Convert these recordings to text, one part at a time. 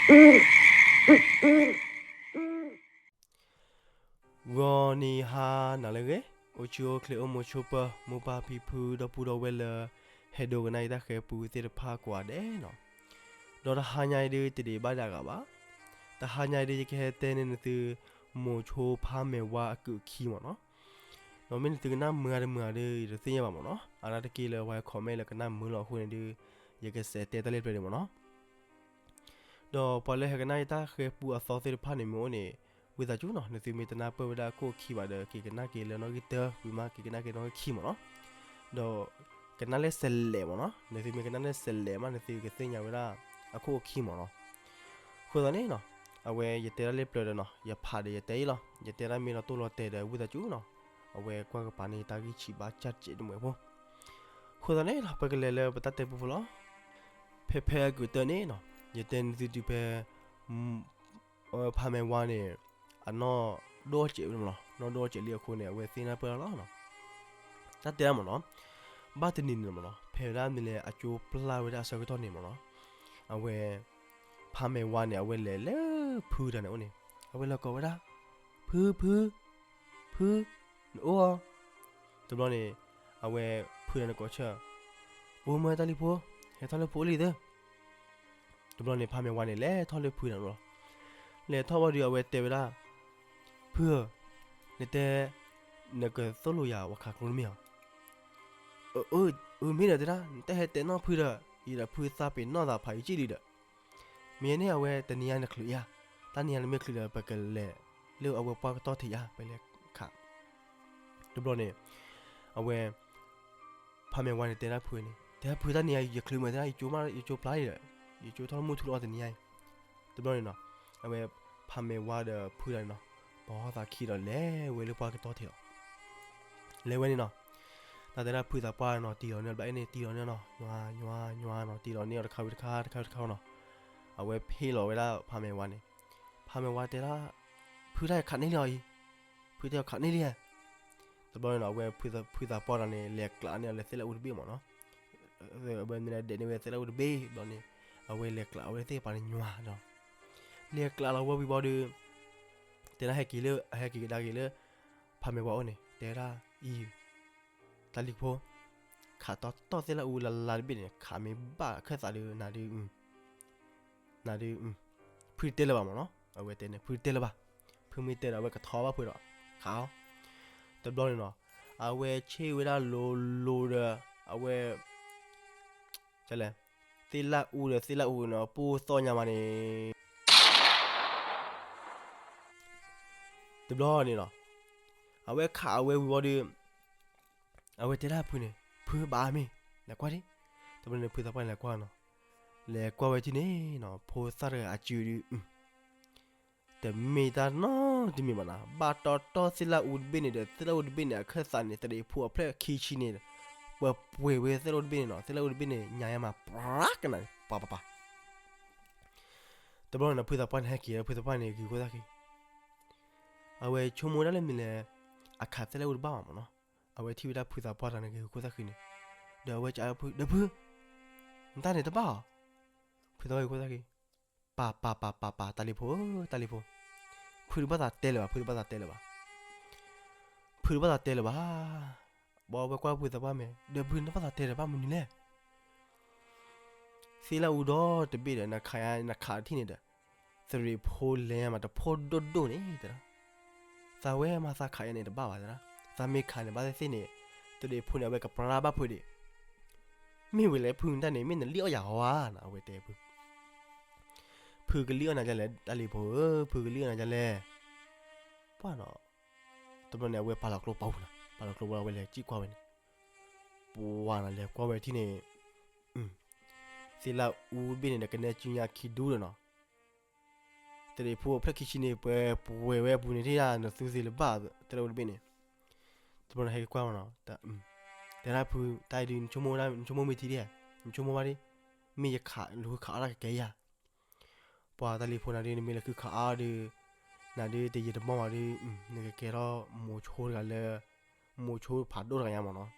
ဂီၤနံၤဟါနၤလၢအဂ့ၤ, အိၣ်ဆူၣ်အိၣ်ချ့အိၣ်မုာ်ဆိးပၢၤ မိၢ်ပၢ်ဖံဖု ဒီပုၢ်ဒီဝဲၢ်လၢ ဟဲဒိကနၣ်ယတၢ်ဃဲၤပူသ့ၣ်တဖၣ်ကိးဂၤဒဲးနီၤ. ဒီးတဟါညါအံၤဒုး တဒံးဘၣ်ဒၣ်ဂၤဘၣ်. တဟါညါအံၤဒုး ယကဟဲတဲန့ၢ်နသု မိၤဆိဖါမဲာ်ဝါအကုၢ်ခံမ့ၢ်နီၤ. ဒီးမ့ၢ်နသုကနၣ်မုာ်ဂ့ၤတမုာ်ဂ့ၤဒုး ယတသ့ၣ်ညါဘၣ်မ့ၢ်နီၤ. အါဒၣ်တက့ၢ်လၢပှၤဟဲ comment လၢကနၣ်မုာ်လီၤအဃိန့ၣ်ဒုး ယကစးတဲတၢ်လၢပျၢၤဒံးမ့ၢ်နီၤ. ဒီးပှၤလၢဟဲကနၣ်ယတၢ်ဃဲၤပူအသီသ့ၣ်တဖၣ်န့ၣ်မ့ၢ်အိၣ်န့ၣ် ဝံသးစူၤနီၤ နသုမ့ၢ်တနၢ်ပၢၢ်ဝဲဒၣ်အခိၣ်အခံဘၣ်ဒီး က့ၤကနၣ်က့ၤလၢနီၣ်ဂံၢ်တၢ ဝံၤမး က့ၤကနၣ်က့ၤနီၣ်ဂံၢ်ခံမ့ၢ်နီၤ. ဒီးကနၣ်လၢစဲးလဲးမ့ၢ်နီၤ. နသုမ့ၢ်ကနၣ်လၢစဲးလဲးမး နသုကသ့ၣ်ညါဝဲဒၣ်အခိၣ်အခံမ့ၢ်နီၤ. အဃိသတးန့ၣ်နီၤ အဝဲယတဲဒၣ်လၢပျၢၤဒီးနီၤ ယဖးဒီးယတဲအံၤလီၤ. ယတဲဒၣ်မ့ၢ်လီၤတိၢ်လီၤတဲာ်ဒီး ဝံသးစူၤနီၤ အဝဲကွၢ်ကပၤန့ၣ် တၢ်ဂံၢ်ဆံးဘၣ် ကၢ်စဲးတမုာ်ဖိ. အဃိသတးန့ၣ်နီၤ ပကလဲၤလၢပတၢ်တဲပူဖိလီၤ. ဖဲဖဲအကုာ်တၢန့ၣ်နီၤ ယတဲနသုတုၤဖဲ ဖါမဲာ်ဝါန့ၣ် အနီၢ်ဒိၣ်စဲးဝဲမ့ၢ်နီၤ. နီၢ်ဒိၣ်စဲးလံအဃိန့ၣ် အဝဲသ့ၣ်နၢ်ပၢၢ်လီၤနီၤ. တၢ်တဲဒၣ်မ့ၢ်နီၤ ဘၣ်တနံၤန့ၣ်မ့ၢ်နီၤ ဖဲဝဲဒၣ်မ့ၢ်လဲၤအကၠိပျၢ်ဝဲဒၣ်အဆၢကတီၢ်န့ၣ်မ့ၢ်နီၤ အဝဲ ဖါမဲာ်ဝါန့ၣ် အဝဲလဲၤလၢဖုတဂၤန့ၣ်အိၣ်န့ၣ် အဝဲလဲၤကိးဝဲဒၣ် ဖု ဖု ဖု နအိၣ်ဧါ. တဘျီန့ၣ် အဝဲဖုတဂၤန့ၣ်ကိးဆၢ အိၣ်မ့ၢ်တၢ်လံၤဖိ ဟဲထီၣ်လၢဖုအိၣ်လံသၢ တဘျီန့ၣ် ဖါမဲာ်ဝါန့ၣ် လဲၤထီၣ်လၢဖုတဂၤန့ၣ်လီၤ. လဲၤထီၣ်ဝံၤဒီး အဝဲတဲဝဲဒၣ် ဖုဧၢ, နတဲ နကသိၣ်လိယၤဝဲခးကျိန့ၣ်မ့ၢ်ဧါ. အၢ မ့ၢ်ဒီးတဲဒၣ် နတဟဲတဲနီၣ်ဖုဒီး ယဒီးဖုသးပ့ၤနီၣ်သးဖးယံာ်ကံၣ်လံဒီး မ့ၢ်န့ၣ် အဝဲတနံၤညါနချုးဧါ, တၢ်နံၤညါနမ့ၢ်ချုးဒီး ပကလဲၤလၢအဝဲပှၢ်ကတီၢ်ထံးဧါ ပလဲၤခး တဘျီန့ၣ် အဝဲ ဖါမဲာ်ဝါန့ၣ် တဲဒၣ်ဖုန့ၣ် တဲဒၣ်ဖု တၢ်နံၤညါယချုးမး တဲဒၣ် ယကၠိမး ယကၠိပျၢ်လံဒီး ယကၠိထီၣ်မုၢ်ထူလီၤအီၤတနံၤညါအံၤ. တဘျီန့ၣ်နီၤ အဝဲ ဖါမဲာ်ဝါဒီးဖုတဂၤန့ၣ်နီၤ ပှၤဟီၣ်သးခံဒီးလဲၤဝဲလၢပှၢ်ကတီၢ်ထံးလီၤ. လဲၤဝဲန့ၣ်နီၤ တၢ်တဲဒၣ်ဖုသးပှၢ်နီၤ တံၢ်လီၤန့ၢ်အဘျီန့ၣ် တံၢ်လီၤန့ၢ်နီၤ ညွၤ ညွၤ ညွၤနီၤ တံၢ်လီၤန့ၢ်အီၤတခါဝံၤတခါ တခါဝံၤတခါနီၤ အဝဲဖ့ၣ်လီၤဝဲဒၣ်ဖါမဲာ်ဝါန့ၣ် ဖါမဲာ်ဝါတဲဒၣ် ဖုတၢ်ခးန့ၢ်လံအီၤအံၤ ဖုတဲအီၤခးန့ၢ်လံဧါ. တဘျီန့ၣ်နီၤ အဝဲဖုသးပှၢ်တဂၤန့ၣ် လဲၤကျးန့ၢ်အီၤလၢသ့ၣ်လၣ်အူတဘ့ၣ်မ့ၢ်နီၤ အဝဲမ့ၢ်ဒဲးန့ၢ်ဝဲသ့ၣ်လၣ်အူတဘ့ၣ်ဘျီန့ၣ် အဝဲလဲၤကျးဝဲသ့ၣ်တဖၣ်န့ၣ်ညွၤဒီး လဲၤကျးလီၤဝဲဝံၤဘျီဒီး တဲဒၣ်ဟဲက့ၤလၢ ဟဲက့ၤကဒါက့ၤလၢ ဖါမဲာ်ဝါအိၣ်န့ၣ် တဲဒၣ်အံၤ တၢ်လံၤဖိ ခးတီတီသ့ၣ်လၣ်အူလၢ်လၢ်တဘ့ၣ်န့ၣ် ခးမ့ၢ်ဘၣ်အခၢၣ်သးဒီး နၤဒုး နၤဒုး ဖုတတဲလၢၤဘၣ်မ့ၢ်နီၤ အဝဲတဲန့ၣ် ဖုတတဲလၢၤဘၣ် ဖုမ့ၢ်တဲဒီး အဝဲကထီဘၣ်ဖုဒီး ခးအီၤ တဘျီန့ၣ်နီၤ အဝဲဆ့ၣ်ဝဲဒၣ်လိၤလိၤဒီး အဝဲ လဲၣ် သ့ၣ်လၣ်အူဒီးသ့ၣ်လၣ်အူန့ၣ် ပူသီညါမးန့ၣ် တဘျီန့ၣ်နီၤ အဝဲခးအဝဲဝံၤဘျီဒီး အဝဲတဲဒၣ်ဖုန့ၣ် ဖုဘၣ်မ့ၢ် လဲၤကွၢ်ဒံး တဘျီန့ၣ် ဖုသးပှၢ်န့ၣ်လဲၤကွၢ်နီၤ လဲၤကွၢ်ဝဲထံၣ်န့ၣ်နီၤ ဖိသၣ်တဂၤအစုဒုး တမ့ၢ်တၢ်နီတမံၤဘၣ်နီၤ ဘၣ်တီတီသ့ၣ်လၣ်အူတဘ့ၣ်န့ၣ်ဒီး သ့ၣ်လၣ်အူတဘ့ၣ်န့ၣ် အခၢၣ်သးန့ၣ် သရ့းဖိအဖျၢၣ်ခံဆံန့ၣ် ပှဲၤပှဲၤဝဲသ့ၣ်လၣ်အူတဘ့ၣ်န့ၣ်နီၤ သ့ၣ်လၣ်အူတဘ့ၣ်န့ၣ် ညါယါမး ပြးကနၤန့ၣ် ပှၤပၤပၤ တဘျီန့ၣ်နီၤ ဖုသးပှၢ်န့ၣ် ဟဲက့ၤလၢဖုသးပှၢ်န့ၣ် ဂ့ၤခိၣ်သၣ်ဃံ အဝဲဆိကမိၣ်ဒၣ်လၢမ့ၢ်လဲၣ် အခးသ့ၣ်လၣ်အူတဘၣ်ဘၣ်မ့ၢ်နီၤ အဝဲထံၣ်ဝဲဒၣ်ဖုသးပှၢ်တဂၤန့ၣ် ဂ့ၤခိၣ်သၣ်ဃံန့ၣ် ဒီးအဝဲကးဖု ဒီးဖု နတၢ်န့ၣ်တဘၣ်အီၤ ဖုသးပှၢ်ဂ့ၤခိၣ်သၣ်ဃံ ပၤပၤပၤပၤပၤ တၢ်လံၤဖိဧၢ တၢ်လံၤဖိ ဖုတဘၣ်သးတဲလၢၤဘၣ် ဖုတဘၣ်သးတဲလၢၤဘၣ် ဖုတဘၣ်သးတဲလၢၤဘၣ် ဘၣ်ဝဲကွၢ်ဖုသးပှၢ်မဲာ် ဒီးဖုနဘၣ်သးတဲလၢၤဘၣ်မနုၤလဲၣ် သ့ၣ်လၣ်အူဒီတဘ့ၣ်ဒီး နခးယါ နခးထံၣ်န့ၣ်ဒီး သရ့းဖိလဲၤမးတဖိဒိၣ်ဒိၣ်န့ၣ်တဲဒၣ် သးဝဲမးသးခးယါန့ၣ်တဘၣ်ဘၣ်တဲဒၣ် သးမ့ၢ်ခးန့ၣ်ဘၣ်သ့ၣ်သ့ၣ်န့ၣ် သရ့းဖိန့ၣ် အဝဲကပြၢဘၣ်ဖုးဒံး မ့ၢ်ဝဲလဲၣ်ဖုနတၢ်န့ၣ် မ့ၢ်နလံၣ်အီၣ်ယၤဟီဧါနီၤ အဝဲတဲဖု ဖုကလံၣ်အီၣ်နၤဒ်လဲၣ် တၢ်လံၤဖိဧၢ ဖုကလံၣ်အီၣ်နၤဒ်လဲၣ် ပှၢ်နီၤ တဘျီန့ၣ် အဝဲပာ်လီၤကျိပာ်ပူၤနီၤ ပာ်လီၤကျိဝဲ အဝဲလဲၤစံၣ်ကွၢ်ဝဲန့ၣ် ပှၢ်နီၤ လဲၤကွၢ်ဝဲထံၣ်န့ၣ် သ့ၣ်လၣ်အူတဘ့ၣ်န့ၣ်ဒီး ကနဲစုညါခံဒူၣ်ဒီးနီၤ သရ့းဖိအဖျၢၣ်ခံဆံန့ၣ် ပှဲၤပှဲၤဝဲအပူၤန့ၣ် ထံၣ်ဒၣ်နသူသ့လၢၤဘၣ် သ့ၣ်လၣ်အူတဘ့ၣ်န့ၣ် တဘျီန့ၣ် ဟဲက့ၤကွၢ်မးနီၤ တဲဒၣ်ဖု တၢ်အံၤဒုး နဆိကမိၣ်မ့ၢ်ထံဒ်ဧါ နဆိကမိၣ်ဘၣ်ဒ် မ့ၢ်ယခး လူၤဃုခးအါတၢ်ကကဲယၤ ပှၤတၢ်လံၤဖိနၤဒုး နမ့ၢ်လဲၤဃုခးအါဒုး နၤဒုးတယံာ်တမီၢ်ဘၣ်ဒုး နကကဲထီၣ်မိၤဆိတဂၤလၢ မိၤဆိဖးဒိၣ်တဂၤညါမးနီၤ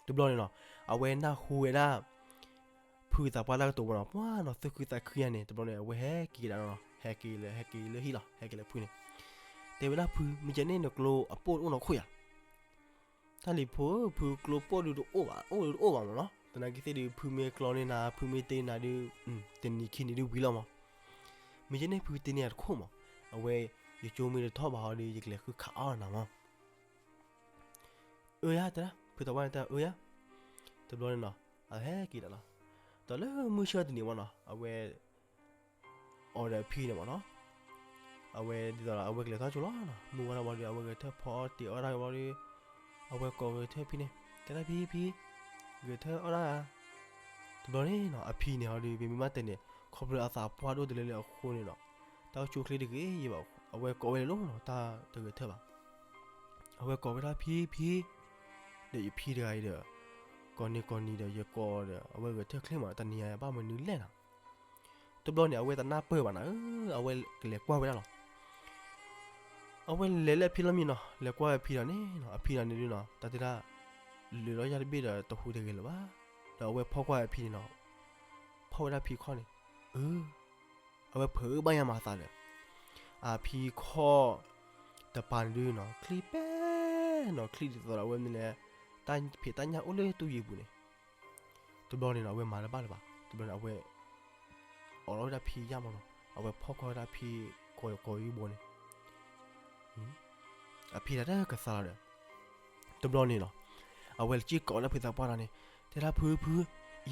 တဘျီန့ၣ်နီၤ အဝဲနၢ်ဟူဝဲဒၣ် ဖုသးပှၢ်တၢ်ကတိၤဝဲနီၤ ပှၤနီၤ သူၣ်ခုသးခုယါန့ၣ် တဘျီန့ၣ် အဝဲဟဲက့ၤကဒါနီၤ ဟဲက့ၤလၢ ဟဲက့ၤလၢဟံၣ်လီၤ ဟဲက့ၤလၢဖုန့ၣ်, တဲဝဲဒၣ်ဖု မ့ၢ်ကဲန့ၣ် နကျိအပိၢ်တအိၣ်နီၢ်ခိၣ်ယၤ တၢ်လံၤဖိဧၢ ဖုကျိပိၢ်ဒုးတအိၣ်ဘၣ် အိၣ်ဒုးတအိၣ်ဘၣ်မးနီၤ, သနာ်က့သ့ၣ်ဒုး ဖုမ့ၢ်ကျီန့ၢ်နၤ ဖုမ့ၢ်တ့နၤဒုး တနံၤခံနံၤဒုးဝံၤလီၤမး, မ့ၢ်ကဲန့ၣ်ဖုတ့န့ၢ်ယၤတခိၣ်မး, အဝဲ ယကၠိမ့ၢ်တထီၣ်ဘၣ်ဟီဒီး ယကလဲၤဃုခးအီၣ်နၤမး အၢယါတဲဒၣ် ဖုသးပှၢ်န့ၣ်တဲအၢယါ, တဘျီန့ၣ်နီၤ အဟဲက့ၤဒၣ်လီၤ, ဒီးလၢမုၢ်ဆ့ၣ်တနံၤမးနီၤ အဝဲ အီၤဒီးအဖံန့ၣ်မးနီၤ, အဝဲဒ်သိးဒီး အဝဲကလဲၤထီၣ်ကၠိလီၤနီၤ, မုၢ်ဝါထီၣ်ဘျီဒီး အဝဲဂဲၤထၢၣ်ဖီအီၣ်တ့ၤအီၣ်ဒၣ်ဘျီဒီး အဝဲကိးဂဲၤထၢၣ်ဖံန့ၣ် တဲဒၣ်ဖံဖံ ဂဲၤထၢၣ်အီၣ်ဒၣ်ဧါ, တဘျီန့ၣ်နီၤ အဖံန့ၣ်ဟီဒီး ပမ့ၢ်ဘၣ်တဲန့ၣ် ခီဖျိအသးပှၢ်ဒိၣ်တလၢလၢအဃိန့ၣ်ဒီး တၢ်အိၣ်ကၠိချ့တဂ့ၤဘၣ်, အဝဲကိးဝဲန့ၣ်လီၤနီၤ တၢ်တဂဲၤထၢၣ်ဘၣ် အဝဲကိးဝဲဒၣ်ဖံဖံ, ဒီးယဖံတဂၤအံၤဒီး ကိးနံၤကိးနံၤဒီး ယကိးဒီး အဝဲဂဲၤထၢၣ်ချ့မး တနံၤအံၤဘၣ်မနုၤလဲၣ်နီၤ, တဘျီန့ၣ် အဝဲတနၢ်ပၢၢ်ဘၣ်နၤဧၢ, အဝဲကလဲၤကွၢ်ဝဲဒၣ်လီၤ, အဝဲလဲၤလၢအဖံလီၢ်မံနီၤ လဲၤကွၢ်ဝဲအဖံဒီးန့ၣ်နီၤ အဖံဒီးန့ၣ်ဒုနီၤ တၢ်တဲဒၣ် လၢာ်လီၤယၢ်တဘ့ၣ်ဒီးတဟူးတဂဲၤလၢၤဘၣ်, ဒီးအဝဲဖီၣ်ကွၢ်အဖံန့ၣ်နီၤ, ဖီၣ်ဝဲဒၣ်ဖံခီၣ်န့ၣ်, အၢ အဝဲဖုးဘၣ်ယါမၤသးဒီး အဖံခီၣ်တပၤန့ၣ်ဒုနီၤ ချံပဲနီၤ ချံဒ်သိးဒီးအဝဲမနုၤလဲၣ်, တၢ်ဖံးတၢ်ညၣ်အိၣ်လၢတူၢ်ယံၤပူၤန့ၣ်, တဘျီန့ၣ်နီၤ အဝဲမၤတဘၣ်လၢၤဘၣ်, တဘျီန့ၣ် အဝဲ အိးထီၣ်ဝဲဒၣ်ဖံယၢ်မးနီၤ အဝဲဖီၣ်ကွၢ်ဝဲဒၣ်ဖံကိးယံၤဘိန့ၣ် အဖံတၢ်တကသါလီၤဒီး တဘျီန့ၣ်နီၤ အဝဲစံၣ်ကိးလၢဖုသးပှၢ်တဂၤန့ၣ် တဲဒၣ်ဖုဖု,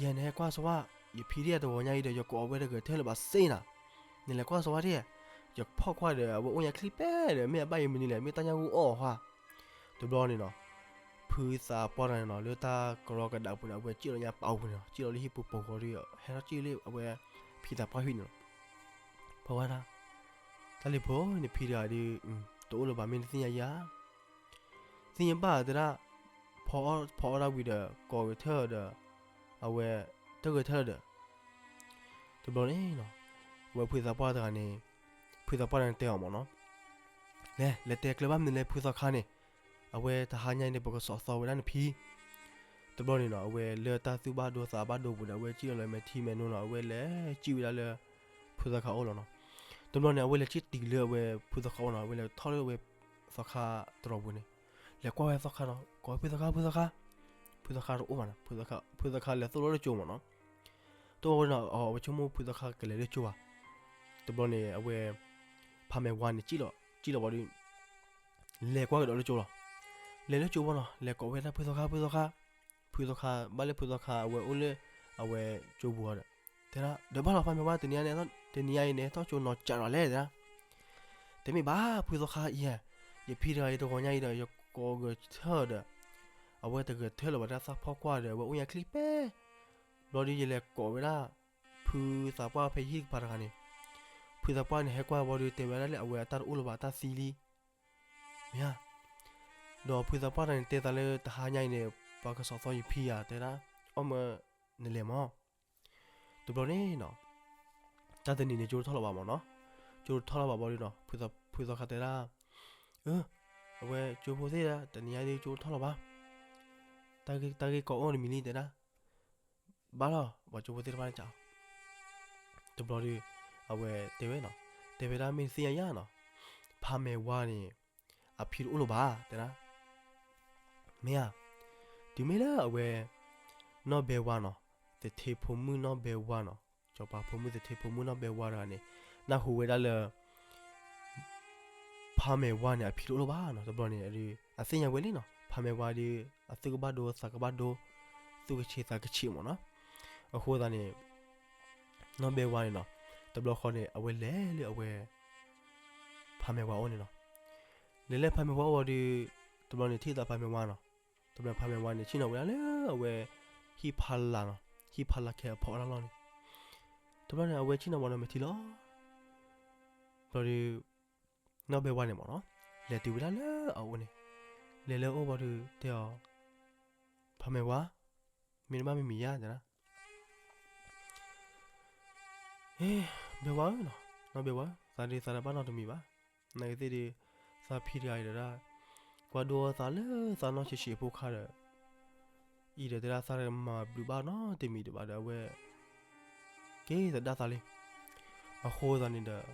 ယဲန့ၣ်ဟဲကွၢ်စဝါ, ယဖံဒ်အတဂီၤညါအံၤဒီး ယကိးအဝဲတဂဲၤထၢၣ်လၢၤဘၣ်စ့နၤ, နလဲၤကွၢ်စဝါဒ်, ယဖီၣ်ကွၢ်ဒီး အဝဲအိၣ်ညါချံပဲဒီး မ့ၢ်အဘၣ်ယဲမနုၤလဲၣ် မ့ၢ်တၢ်ညၣ်ဂူၢ်အီၣ်အီၤဧါ, တဘျီန့ၣ်နီၤ ဖုသးပှၢ်တဂၤန့ၣ်နီၤ လၢတၢ်ကရီကဒးပူၤန့ၣ် အဝဲစံၣ်လီၤညါပာ်အူပူၤန့ၣ်နီၤ စံၣ်လီၤလၢဟံၣ်ပူၤပိာ်ဃီဒီး ဟဲထီၣ်စံၣ်လၢအဝဲ ဖံသးပှၢ်ဟံၣ်န့ၣ်လီၤ, ဖီဝဲဒၣ်, တၢ်လံၤဖိ နဖံတဂၤဒီး တအိၣ်လၢၤဘၣ် မ့ၢ်နသ့ၣ်ညါယၤ သ့ၣ်ညါဘၣ်တဲဒၣ်, ဖီအီၣ်တၢ်ဝံၤဒီး ကိးဂဲၤထၢၣ်ဒီး အဝဲ တဂဲၤထၢၣ်ဒီး တဘျီန့ၣ်နီၤ အဝဲဖုသးပှၢ်တဂၤန့ၣ် ဖုသးပှၢ်တဂၤန့ၣ်တဲအီၤမးနီၤ, လဲၤ လဲၤတဲကျၢၤဘၣ်မနုၤလဲၣ်ဖုသီခါန့ၣ်, အဝဲတဟါညါအံၤန့ၣ် ပကစိာ်သီဝဲဒၣ်နဖံ တဘျီန့ၣ်နီၤ အဝဲလၢတၢ်သူၣ်ဘၣ်ဒိသးဘၣ်ဒိပူၤန့ၣ် အဝဲစံၣ်လီၤလၢမဲာ်ထံမဲာ်နိနီၤ အဝဲလဲၤစံၣ်ဝဲဒၣ်လၢ ဖုသီခါအိၣ်လီၤနီၤ. တဘျီန့ၣ် အဝဲလဲၤစံၣ်တုၤလၢအဝဲဖုသီခါအိၣ်နီၤ အဝဲလဲၤထီၣ်လၢအဝဲသီခါတရီပူၤန့ၣ်, လဲၤကွၢ်ဝဲသီခါနီၤ ကိးဖုသီခါ ဖုသီခါ, ဖုသီခါတအိၣ်ဘၣ်နီၤ ဖုသီခါ ဖုသီခါလဲၤသိၣ်လိလၢကၠိမးနီၤ. တအိၣ်ဝဲနီၤ အဝဲဆိကမိၣ်ဖုသီခါကလဲၤလၢကၠိဘၣ်. တဘျီန့ၣ် အဝဲ ဖါမဲာ်ဝါန့ၣ် စံၣ်လီၤ စံၣ်လီၤဝံၤဒီး လဲၤကွၢ်ကဒီးလၢကၠိလီၤ. လဲၤလၢကၠိဘၣ်နီၤ လဲၤကိးဝဲဒၣ်ဖုသီခါ ဖုသီခါ, ဖုသီခါ ဘၣ်လၢဖုသီခါ အဝဲအိၣ်လၢ အဝဲကၠိပူၤအီၤဒီး တဲဒၣ် ဒီးဘၣ်လီၤဖါမဲာ်ဝါ တနံၤအံၤန့ၣ် တနံၤအံၤန့ၣ် ဟဲထီၣ်ကၠိနီၤကးဒီးလဲၣ်တဲဒၣ်. တမ့ၢ်ဘၣ် ဖုသီခါအံၤ, ယဖံတဂၤအံၤတဂီၤညါအံၤဒီး ယကိးဂဲၤထၢၣ်ဒီး အဝဲတဂဲၤထၢၣ်လၢၤဘၣ် တၢ်သၣ်ဖီၣ်ကွၢ်ဒီး အဝဲအိၣ်ညါချံပဲ ဘျီဒီး ယလဲၤကိးဝဲဒၣ် ဖုသးပှၢ်ဖဲယဟံၣ်ကပၤတဂၤန့ၣ်, ဖုသးပှၢ်န့ၣ်ဟဲကွၢ်ဝံၤဒီး တဲဝဲဒၣ်လၢအဝဲအတၢ်တအိၣ်လၢၤဘၣ် အတၢ်သံလံ မ့ၢ်ဧါ. ဒီးဖုသးပှၢ်တဂၤန့ၣ် တဲသးလၢတဟါညါအံၤန့ၣ် ပှၤကစိာ်သီယဖံဧါ တဲဒၣ် အီၣ်မၢနလဲၤမး. တဘျီန့ၣ်နီၤ, တၢ်တနံၤန့ၣ် ကၠိတထီၣ်လီၤဘၣ်မးနီၤ, ကၠိတထီၣ်လီၤဘၣ်ဘျီဒီးနီၤ, ဖုသီခါတဲဒၣ်, အၢ, အဝဲကၠိဖိသ့ၣ်ဒၣ် တနံၤညါဒုးကၠိတထီၣ်လီၤဘၣ်, တၢ်ဂ့ၢ်ကီအိၣ်တမံၤလံတဲဒၣ်, ဘၣ်လီၤ ပှၤကၠိဖိသ့ၣ်တဖၣ်န့ၣ်ကး တဘျီဒီး အဝဲတဲဝဲနီၤ, တဲဝဲဒၣ်မ့ၢ်နသ့ၣ်ညါယါနီၤ, ဖါမဲာ်ဝါန့ၣ် အဖံတအိၣ်လၢၤဘၣ် တဲဒၣ်, မ့ၢ်ဧါ, တုၤမ့ၢ်လၢအဝဲ နီၢ်ဘဲဝါနီၤ, သထ့ဖိမုၣ်နီၢ်ဘဲဝါနီၤ, စီၤပၤဖိမုၣ်သထ့ဖိမုၣ်နီၢ်ဘဲဝါတဂၤန့ၣ် နၢ်ဟူဝဲဒၣ်လၢ ဖါမဲာ်ဝါန့ၣ် အဖံတအိၣ်လၢၤဘၣ်နီၤ, တဘျီန့ၣ် အသ့ၣ်ညါဝဲလံနီၤ, ဖါမဲာ်ဝါဒီး အသူၣ်ကဘၣ်ဒိသးကဘၣ်ဒိ, သူၣ်ကဆံးသးကဆံးမးနီၤ, အဃိသတးန့ၣ် နီၢ်ဘဲဝါန့ၣ်နီၤ, တဘျီဃီန့ၣ် အဝဲလဲၤလၢအဝဲ ဖါမဲာ်ဝါအိၣ်န့ၣ်နီၤ, လဲၤလၢဖါမဲာ်ဝါအိၣ်ဝံၤဒီး တဘျီန့ၣ်ထံၣ်သးဖါမဲာ်ဝါနီၤ, တဘျီဖါမဲာ်ဝါန့ၣ် ဆ့ၣ်နီၤဝဲဒၣ်လၢအဝဲ ဟံၣ်ဖါလာ်နီၤ, ဟံၣ်ဖါလာ်ခဲအဖီအီၣ်တၢ်လီၢ်န့ၣ်, တဘျီန့ၣ် အဝဲဆ့ၣ်နီၤဘၣ်နီၤမဲာ်ထံလီၤ, ဘျီဒီး နီၢ်ဘဲဝါန့ၣ်မးနီၤ, လဲၤတုၤဝဲဒၣ်လၢအအိၣ်န့ၣ်, လဲၤလၢအအိၣ်ဘျီဒီး တဲအီၤ, ဖါမဲာ်ဝါ, မ့ၢ်တဘၣ်မ့ၢ်မံၤယါတဲဒၣ် ဟ့, ဘဲဝါဧၢနီၤ, နီၢ်ဘဲဝါဧၢ, သးဒုးသးတဘၣ်နီတမံၤဘၣ်, နာ်က့သ့ၣ်ဒီး သးဖံတဂၤအံၤဒီးဒၣ်, ကွၢ်ဒိသးလၢသးနီၢ်ဆံးဆံးအဖိခါဒီး, အံၤဒီးတဲဒၣ်သးမၤဘျုးဘၣ်နီတမံၤဒံးဘၣ်ဒီး အဝဲ က့ၤသဒၣ်သးလံ. အဃိသတးန့ၣ်ဒီး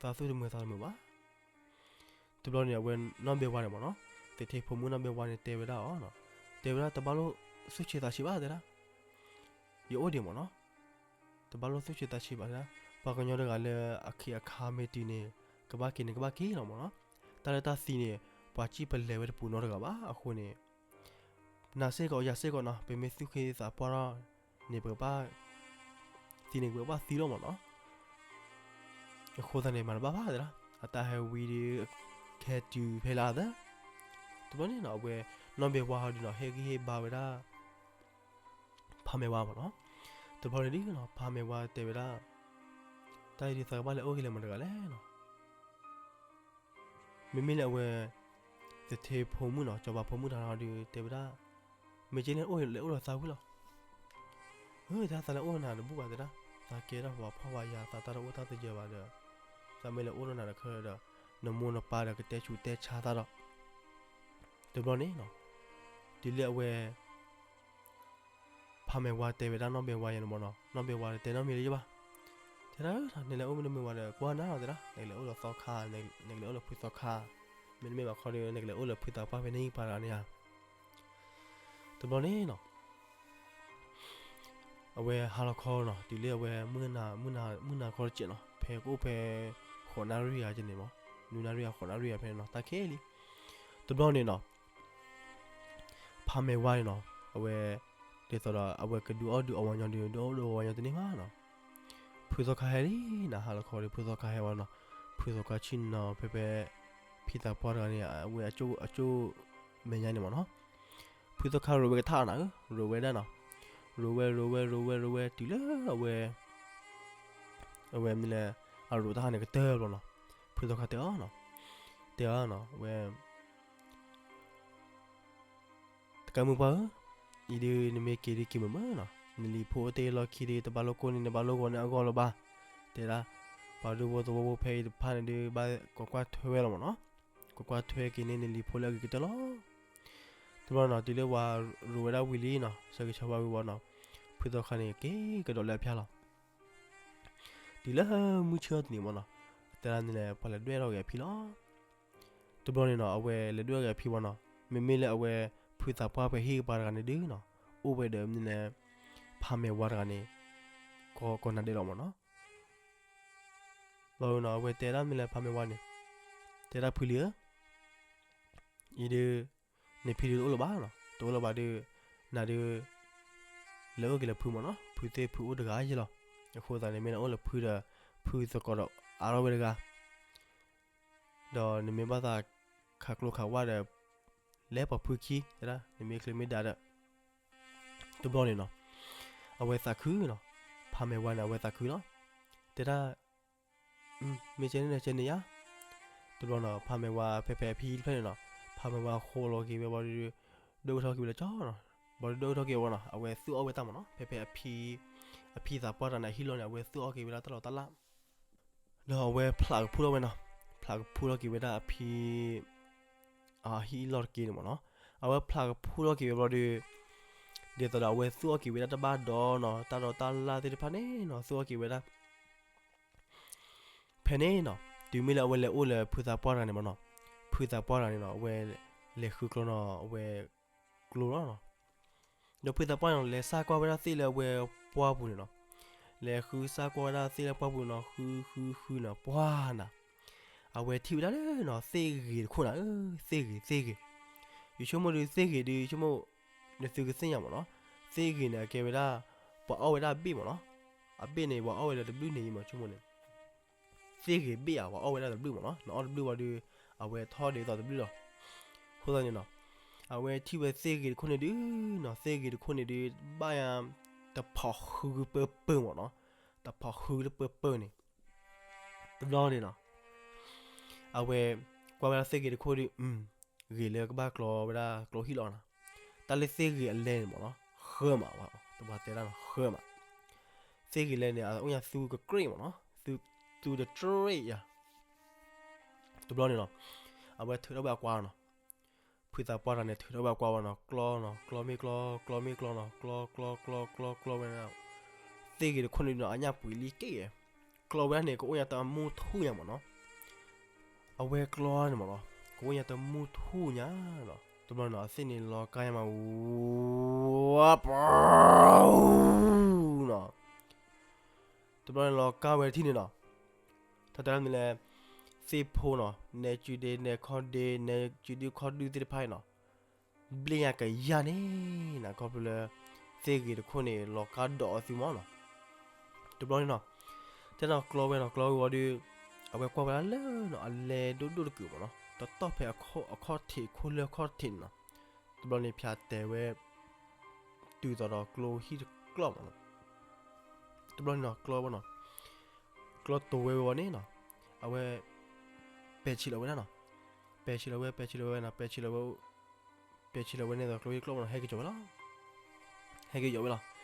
သးသူၣ်တမုာ်သးတမုာ်ဘၣ်. တဘျီန့ၣ် အဝဲနီၢ်ဘဲဝါန့ၣ်မ့ၢ်နီၤ, သထ့ဖိမုၣ်နီၢ်ဘဲဝါန့ၣ် တဲဝဲဒၣ်အီၤနီၤ, တဲဝဲဒၣ် တဘၣ်လိၣ်သူၣ်ဆံးသးဆံးဘၣ်တဲဒၣ်, ယအိၣ်ဒံးမ့ၢ်နီၤ, တဘၣ်လိၣ်သူၣ်ဆံးသးဆံးဘၣ်တဲဒၣ်, ပှၤကညီတဂၤလၢအခ့အခါမ့ၢ်တုၤန့ၣ် ကဘၣ်က့ၤန့ၣ် ကဘၣ်က့ၤလီၤမ့ၢ်နီၤ, တၢ်လၢတၢ်သံန့ၣ် ပှၤစံၣ်ပလဲၤဝဲတပူၤနီတဂၤဘၣ်. အဃိန့ၣ် နၤစ့ၢ်ကီးယၤစ့ၢ်ကီးနီၤ ပမ့ၢ်သူၣ်က့ၤသးပှၢ်ထီၣ်န့ၣ် ပကဘၣ် သံန့ၣ် ပကဘၣ်သံလီၤမ့ၢ်နီၤ. အဃိသတးန့ၣ် မၤတဘၣ်ဘၣ်တဲဒၣ်, အတၢ်ဟဲဝံၤဒီး ကဟဲတုၤဖဲလၢအသၢ တဘျီန့ၣ်နီၤ အဝဲ နီၢ်ဘဲဝါဟီဒုးနီၤ ဟ့ၣ်ဂံၢ်ဟ့ၣ်ဘါဝဲဒၣ် ဖးမဲာ်ဝါမ့ၢ်နီၤ. တဘျီန့ၣ်ဒုးနီၤ ဖးမဲာ်ဝါတဲဝဲဒၣ် တၢ်အံၤဒုးသးကဘၣ်လဲၤအိၣ်က့ၤလၢမတၤတဂၤလဲၣ်နီၤ. မ့မ့ၢ်လၢအဝဲ သထ့ဖိမုၣ်နီၤ စီၤပၤဖိမုၣ်တဂၤဒီးတဲဝဲဒၣ်, မ့ၢ်က့န့ၣ်အိၣ်လဲၤအိၣ်ဒီးသးဝံၤလီၤ. ဟဲသးလဲၤအိၣ်နၤတဘူၣ်ဘၣ်တဲဒၣ်, သးကဲထီၣ်ပှၤဖှီၣ်ပှၤယာ် သးတၢ်တအိၣ်တၢ်တယၢၤဘၣ်ဒီး သးမ့ၢ်လဲၤအိၣ်ဒီးနၤတခါဒီး နမိၢ်နပၢ်ဒီးကတဲဆူးတဲဆါသးဒီး တဘျီန့ၣ်နီၤ တုၤလၢအဝဲ ဖးမဲာ်ဝါတဲဝဲဒၣ်နီၢ်ဘဲဝါယဲန့ၣ်မ့ၢ်နီၤ, နီၢ်ဘဲဝါတဲနီတမံၤလၢၤဘၣ်. တဲဒၣ် နလဲၤအိၣ်မ့ၢ်တမုာ်ဘၣ်ဒီး ကွၢ်နၤလီၤတဲဒၣ်, နကလဲၤအိၣ်ဒီးသီခါ, နကလဲၤအိၣ်လၢဖုသီခါ, မ့တမ့ၢ်ဘၣ်ခီဒီး နကလဲၤအိၣ်လၢဖုသးပှၢ်ဖဲန့ၣ်ပှၤတဂၤန့ၣ်ဧါ. တဘျီန့ၣ်နီၤ အဝဲဟါလီၤခီနီၤ တုၤလၢအဝဲ မုၢ်နၤခီတစဲးနီၤ ဖဲကအိၣ်ဖဲ ဃိးနၣ်ရံၣ်ဧါန့ၣ်မ့ၢ်, နွံနၣ်ရံၣ်ဧါ ဃိးနၣ်ရံၣ်ဧါဖဲန့ၣ်နီၤ တၢ်ခဲလံ. တဘျီန့ၣ်နီၤ ဖးမဲာ်ဝါန့ၣ်နီၤ အဝဲ ဒ်သိးဒီး အဝဲကဒုးအီၣ်ဒုးအီဝဲညီဒီး ဒုးအီၣ်ဒုးအီဝဲညီတန့ၢ်ဘၣ်နီၤ. ဖုသီခါဟဲလံနီၤ ဟါလီၤခီဒီး ဖုသီခါဟဲဝဲနီၤ. ဖုသီခါဆ့ၣ်နီၤဖဲဖဲ ဖံသးပှၢ်တဂၤန့ၣ် အဝဲအကၠိၣ်မဲာ်ညါန့ၣ်မ့ၢ်နီၤ. ဖုသီခါရိၤဝဲကထါနီၤဧၢ, ရိၤဝဲဒၣ်နီၤ. ရိၤဝဲ ရိၤဝဲ ရိၤဝဲ ရိၤဝဲ တုၤလၢအဝဲ အဝဲမနုၤလဲၣ် အရိၤတၢ်ဟးန့ၣ်ကတၢၢ်ဘျီနီၤ. ဖုသီခါတဲအီၤနီၤ, တဲအီၤနီၤ အဝဲ တကဲမုၢ်ပှၢ်ဧၢ, အံၤဒုးနမ့ၢ်က့ၤဒုးက့ၤမုာ်မုာ်နီၤ, နလံၤဖိအိၣ်တ့ၢ်လီၢ်ခံဒီး တဘၣ်လိၣ်ကိၢ်န့ၢ် နဘၣ်လိၣ်ဂီၤန့ၢ်အဂီၢ်လၢၤဘၣ်, တဲဒၣ်, ပှၤဒူဖိသဝီဖိဖဲအံၤတဖၣ်န့ၣ်ဒုး ဘၣ်ကွၢ်ကွၢ်ထွဲဝဲလီၤမ့ၢ်နီၤ, ကွၢ်ကွၢ်ထွဲက့ၤန့ၢ်နလံၤဖိလၢအဂ့ၤကတၢၢ်လီၤ. တဘျီနီၤ တုၤလၢပှၤရိၤဝဲဒၣ်ဝံၤလံနီၤ, ဆၢဂ့ၤဆၢဝါဝံၤဝီနီၤ, ဖုသီခါန့ၣ် က့ၤကဒီးလၢအဖၠါလီၤ. တုၤလၢမုၢ်ဆ့ၣ်ထီၣ်တနံၤမ့ၢ်နီၤ, တဲဒၣ်န့ၣ်လဲၣ် ပှၤလဲၤဒွဲၣ်ထီၣ်က့ၤအဖံလီၤ. တဘျီန့ၣ်နီၤ အဝဲလဲၤဒွဲၣ်က့ၤအဖံဝဲနီၤ, မ့မ့ၢ်လၢအဝဲ ဖုသးပှၢ်ပှဲၤဟံၣ်ကပၤတဂၤန့ၣ်ဒုးနီၤ, အိၣ်ဝဲဒီးမနုၤလဲၣ် ဖးမဲာ်ဝါတဂၤန့ၣ် ကိးနၤဒဲးလီၤမ့ၢ်နီၤ. ဘျီနီၤ အဝဲတဲဒၣ်မနုၤလဲၣ် ဖးမဲာ်ဝါန့ၣ်, တဲဒၣ်ဖုလံဧၢ အံၤဒုး နဖံဒုးတအိၣ်လၢၤဘၣ်နီၤ, တအိၣ်လၢၤဘၣ်ဒီး နၤဒုး လဲၤအိၣ်က့ၤလၢဖုမ့ၢ်နီၤ, ဖုသ့ၣ်ဖုအိၣ်တဂၤယဲလီၤ. အဃိသတးန့ၣ် မ့ၢ်နအိၣ်လၢဖုဒီး ဖုသကိးဒီးအါထီၣ်ဝဲတဂၤ, ဒီးနမ့ၢ်ဘၣ်သးခးကျိခးဝါဒီး လဲၤပိာ်ဖုခံ, တဲဒၣ် နမ့ၢ်ချ့မ့ၢ်ဒၣ်ဒီး တဘျီန့ၣ်နီၤ, အဝဲသးခုနီၤ, ဖးမဲာ်ဝါန့ၣ် အဝဲသးခုလီၤ. တဲဒၣ် မ့ၢ်ကဲန့ၣ်ဒီးကဲန့ၣ်ယါ. တဘျီနီၤ ဖးမဲာ်ဝါဖဲဖဲအဖံတဖျၢၣ်န့ၣ်နီၤ, ဖးမဲာ်ဝါဃိလီၤက့ၤဝဲဘျီဒီး ဒိၣ်ကထီၣ်က့ၤဝဲလၢကၠီနီၤ. ဘျီဒီးဒိၣ်ကထီၣ်က့ၤဝဲနီၤ အဝဲသူၣ်အီၣ်ဝဲတၢ်မ့ၢ်နီၤ, ဖဲဖဲအဖံ အဖံသးပှၢ်တဂၤန့ၣ် အဟံၣ်လီၢ်န့ၣ် အဝဲသူၣ်အီၣ်က့ၤဝဲဒၣ်တၢ်လီၢ်တၢ်လၢ် ဒီးအဝဲဖျးကဖူထီၣ်ဝဲနီၤ, ဖျးကဖူထီၣ်က့ၤဝဲဒၣ်အဖံ အဟံၣ်လီၢ်တက့ၢ်န့ၣ်မ့ၢ်နီၤ. အဝဲဖျးကဖူထီၣ်က့ၤဝဲဘျီဒီး ဒ်သိးဒီးအဝဲသူၣ်အီၣ်က့ၤဝဲဒၣ်တၢ်ဘၣ်ဒီးနီၤ, တၢ်ဒီးတၢ်လၢ်သ့ၣ်တဖၣ်န့ၣ်နီၤ သူၣ်အီၣ်က့ၤဝဲဒၣ် ဖဲန့ၣ်နီၤ, တုၤမ့ၢ်လၢအဝဲလဲၤအိၣ်လၢဖုသးပှၢ်တဂၤန့ၣ်မ့ၢ်နီၤ, ဖုသးပှၢ်တဂၤန့ၣ်နီၤ အဝဲလဲၤဃုကျိနီၤ, အဝဲကျိလီၤနီၤ. ဒီးဖုသးပှၢ်န့ၣ် လဲၤစၢ်ကွၢ်ဝဲဒၣ်သ့ၣ်လၢအဝဲပှၢ်ပူၤန့ၣ်နီၤ, လဲၤဃုစၢ်ကွၢ်ဝဲဒၣ်သ့ၣ်လၢပှၢ်ပူၤနီၤ, ဃုဃုဃုနီၤ ပှၢ်နၤ, အဝဲထံၣ်ဝဲဒၣ်လၢနီၤ သ့ၣ်ဂ့ၤတခိၣ်နၤဧၢ, သ့ၣ်ဂ့ၤ သ့ၣ်ဂ့ၤ, ယဆိကမိၣ်ဒီးသ့ၣ်ဂ့ၤဒီး ယဆိကမိၣ် နသုကသ့ၣ်ညါမ့ၢ်နီၤ, သ့ၣ်ဂ့ၤန့ၣ် အကဲဝဲဒၣ် ပှၤအီၣ်ဝဲဒၣ်အဘ့ၣ်မ့ၢ်နီၤ, အဘ့ၣ်န့ၣ် ပှၤအီၣ်ဝဲဒၣ်တဘျုးန့ၣ် ယမ့ၢ်ဆိကမိၣ်န့ၣ် သ့ၣ်ဂ့ၤဘ့ၣ်ဧါ ပှၤအီၣ်ဝဲဒၣ်တဘျုးမ့ၢ်နီၤ, နအီၣ်တဘျုးဝံၤဒီး အဝဲထီၣ်ဒ်သိးတဘျုးလီၤ. အဃိသတးန့ၣ်နီၤ, အဝဲထံၣ်ဝဲသ့ၣ်ဂ့ၤတခိၣ်န့ၣ်ဒုးနီၤ, သ့ၣ်ဂ့ၤတခိၣ်န့ၣ်ဒုး ဘၣ်ယၤ တဖီၣ်ဃုပၢပၢမ့ၢ်နီၤ, တဖီၣ်ဃုလၢပၢပၢန့ၣ် တဘျီန့ၣ်နီၤ, အဝဲကွၢ်ဝဲဒၣ်သ့ၣ်ဂ့ၤတခိၣ်ဒီး ဂ့ၤလၢကဘၣ်ကျီဝဲဒၣ်ကျီဟံၣ်လီၤနီၤ, တၢ်လၢသ့ၣ်ဂ့ၤအလဲန့ၣ်မ့ၢ်နီၤ ဃၢမး, တဘၣ်တဲဒၣ်နီၤ ဃၢမး, သ့ၣ်ဂ့ၤလဲန့ၣ် အအိၣ်ညါသူကကြ့ၣ်မ့ၢ်နီၤ, သူသူတကြ့ၣ်ယၤ တဘျီန့ၣ်နီၤ, အဝဲထုးထီၣ်ဝဲအကွါနီၤ, ဖုသးပှၢ်တဂၤန့ၣ် ထုးထီၣ်ဝဲအကွါဝဲနီၤ, ကျီနီၤ, ကျီမ့ၢ်ကျီ, ကျီမ့ၢ်ကျီနီၤ, ကျီကျီကျီကျီကျီဝဲန့ၣ်, သ့ၣ်ဂ့ၤတခိၣ်န့ၣ်ဒီး အညၣ်ပှ့ၤလံက့ၣ်ဂ့ၤ, ကျီဝဲဒၣ်န့ၣ် ကအိၣ်ညါတမူထူၣ်ညါမ့ၢ်နီၤ. အဝဲကျီန့ၣ်မ့ၢ်နီၤ, ကအိၣ်ညါတမူထူၣ်ညါနီၤ. တဘျီန့ၣ်နီၤ အသ့ၣ်န့ၣ်လီၤကါယါမး ဝါပနီၤ. တဘျီန့ၣ်လီၤကါဝဲတထံၣ်န့ၣ်နီၤ, တၢ်တဲဒၣ်မနုၤလဲၣ်, သ့ၣ်ဖိနီၤ, နဲကုဒ့နဲခီၣ်ဒ့ နဲကုဒုခီၣ်ဒုသ့ၣ်တဖၣ်အံၤနီၤ, ဘျ့ၣ်ညါကယၢ်န့ၣ်နီၤ, ခီဖျိလၢ သ့ၣ်ဂ့ၤတခိၣ်န့ၣ် လီၤကါဒိးအီၤသုမ့ၢ်နီၤ. တဘျီန့ၣ်နီၤ, တဲနီၤကျီဝဲနီၤ, ကျီဝဲဝံၤဒီး အဝဲကွၢ်ဝဲဒၣ်လၢနီၤ အလဲဒိၣ်ဒိၣ်တကုာ်မ့ၢ်နီၤ, တတီၢ်ဖဲအခီၣ်ထံးခိၣ်လၢအခီၣ်ထံးန့ၣ်နီၤ. တဘျီန့ၣ်ဖၠးတဲာ်ဝဲ တုၤသိးဒီးကျိဟံၣ်တကျီၢ်မ့ၢ်နီၤ. တဘျီန့ၣ်နီၤ ကျီဝဲနီၤ, ကျီတိၤဝဲဝံၤန့ၣ်နီၤ, အဝဲ ပဲာ်ဆံးလီၤဝဲဒၣ်နီၤ, ပဲာ်ဆံးလီၤဝဲ ပဲာ်ဆံးလီၤဝဲနီၤ, ပဲာ်ဆံးလီၤဝဲ ပဲာ်ဆံးလီၤဝဲန့ၣ်ဒီး ကျိဟံၣ်တကျီၢ်မ့ၢ်နီၤ ဟဲက့ၤကၠီၤဝဲလီၤ. ဟဲက့ၤယီၤဝဲလီၤ.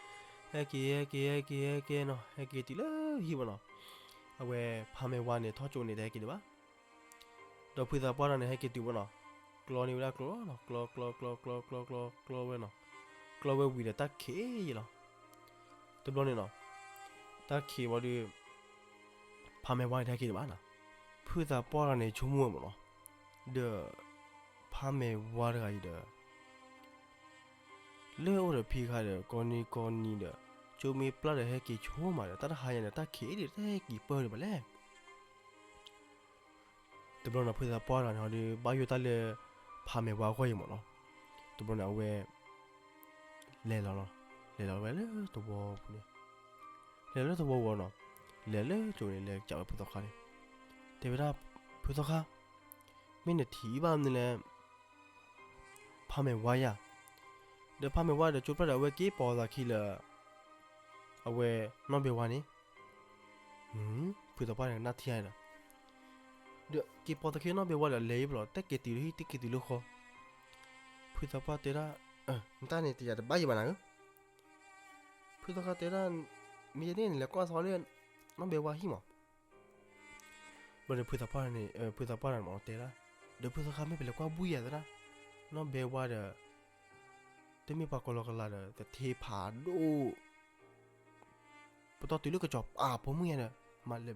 ဟဲက့ၤ ဟဲက့ၤ ဟဲက့ၤ ဟဲက့ၤနီၤ, ဟဲက့ၤတုၤလၢဟံၣ်ဝဲနီၤ, အဝဲဖးမဲာ်ဝါန့ၣ် ထီၣ်ကၠိန့ၣ် တဟဲက့ၤဒံးဘၣ်. ဒီးဖုသးပှၢ်တဂၤန့ၣ် ဟဲက့ၤတုၤဝဲနီၤ, ကျီန့ၢ်ဝဲဒၣ်ကျိလီၤနီၤ, ကျီ ကျီ ကျီ ကျီ ကျီ ကျီ ကျီ ကျီဝဲနီၤ, ကျီဝဲဝံၤဒီးတၢ်ခံးယံာ်လီၤ. တဘျီန့ၣ်နီၤ, တၢ်ခံးဝံၤဒီး ဖးမဲာ်ဝါန့ၣ် တဟဲက့ၤဒံးဘၣ်နီၤ. ဖုသးပှၢ်တဂၤန့ၣ် ဆိကမိၣ်ဝဲမ့ၢ်နီၤ, ဒီး ဖးမဲာ်ဝါတဂၤအံၤဒီး လၢအိၣ်ဒီးဖံခါဒီး ကိးနံၤကိးနံၤဒီး ကၠိမ့ၢ်ပျၢ်ဒီး ဟဲက့ၤဆိမးဒီး တၢ်တဟါညါဒီး တၢ်ခံးဒံး တဟဲက့ၤပၢၢ်ဒံးဘၣ်လဲၣ်. တဘျီန့ၣ် ဖုသးပှၢ်တဂၤန့ၣ်ဒီး ဘၣ်ယိၣ်တၢ်လၢ ဖးမဲာ်ဝါအဂီၢ်အံၤမ့ၢ်နီၤ. တဘျီန့ၣ် အဝဲ လဲၤလီၤလီၤ, လဲၤလီၤဝဲလၢသဝီပူၤန့ၣ်, လဲၤလၢသဝီပူၤနီၤ, လဲၤလၢကၠိန့ၣ် လဲၤကးဝဲဖုသီခါန့ၣ်, တဲဝဲဒၣ်, ဖုသီခါ, မ့ၢ်နထံၣ်ဘၣ်မနုၤလဲၣ် ဖးမဲာ်ဝါယၤ, ဒီးဖးမဲာ်ဝါဒီးကၠိပျၢ်ဒီး အဝဲက့ၤပိာ်သးခံလၢ အဝဲနီၢ်ဘဲဝါန့ၣ်, ဖုသးပှၢ်န့ၣ် ကနၣ်ထံၣ်ဒီး, ဒီးက့ၤပိာ်သးခံနီၢ်ဘဲဝါဒီး လဲၤအံၤဘၣ်လီၤ, တက့ၤတုၤလၢဟံၣ် တက့ၤတုၤလၢဃီ, ဖုသးပှၢ်တဲဒၣ်, နတၢ်န့ၣ် တယၤတဘၣ်ယံၤဘၣ်နၤဧၢ, ဖုသီခါတဲဒၣ်, မ့ၢ်ယဲန့ၣ် နလဲၤကွၢ်သီလၢ နီၢ်ဘဲဝါဟံၣ်မး ဘျီန့ၣ် ဖုသးပှၢ်န့ၣ်, ဖုသးပှၢ်န့ၣ်မ့ၢ်တဲဒၣ်, ဒီးဖုသီခါ မ့ၢ်ပလဲၤကွၢ်ဘှံးယၤသဒၣ်, နီၢ်ဘဲဝါဒီး တမ့ၢ်ပှၤကလီကလီဒီး သထ့ဖးဒိၣ်, ပတီၢ်တုၤလၢကစီၤပၤဖိမုၣ်ယါဒီး မ့ၢ်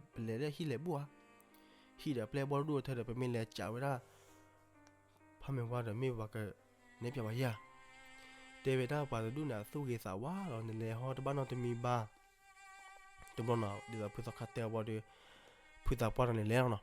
ပလဲၤလၢဟံၣ်လဲၤဘိၣ်ဧါ, ဟံၣ်ဒီးအပျဲၢ်အဘီၣ်ဒိၣ်ထဲဒီး ပမ့ၢ်လဲၤကးဝဲဒၣ် ဖးမဲာ်ဝါဒီး မ့ၢ်ပှၤကနဲၣ်ပၠးဝဲယၤ, တဲဝဲဒၣ်ပှၤတဒူၣ်န့ၣ် အသူၣ်ဂ့ၤသးဝါလီၤ, နလဲၤဟီတဘၣ်နီတမံၤဘၣ်. တဘျီနီၤ ဒ်သိးဖုသီခါတဲအီၤဘၣ်ဒီး ဖုသးပှၢ်တဂၤန့ၣ်လဲၤလီၤနီၤ,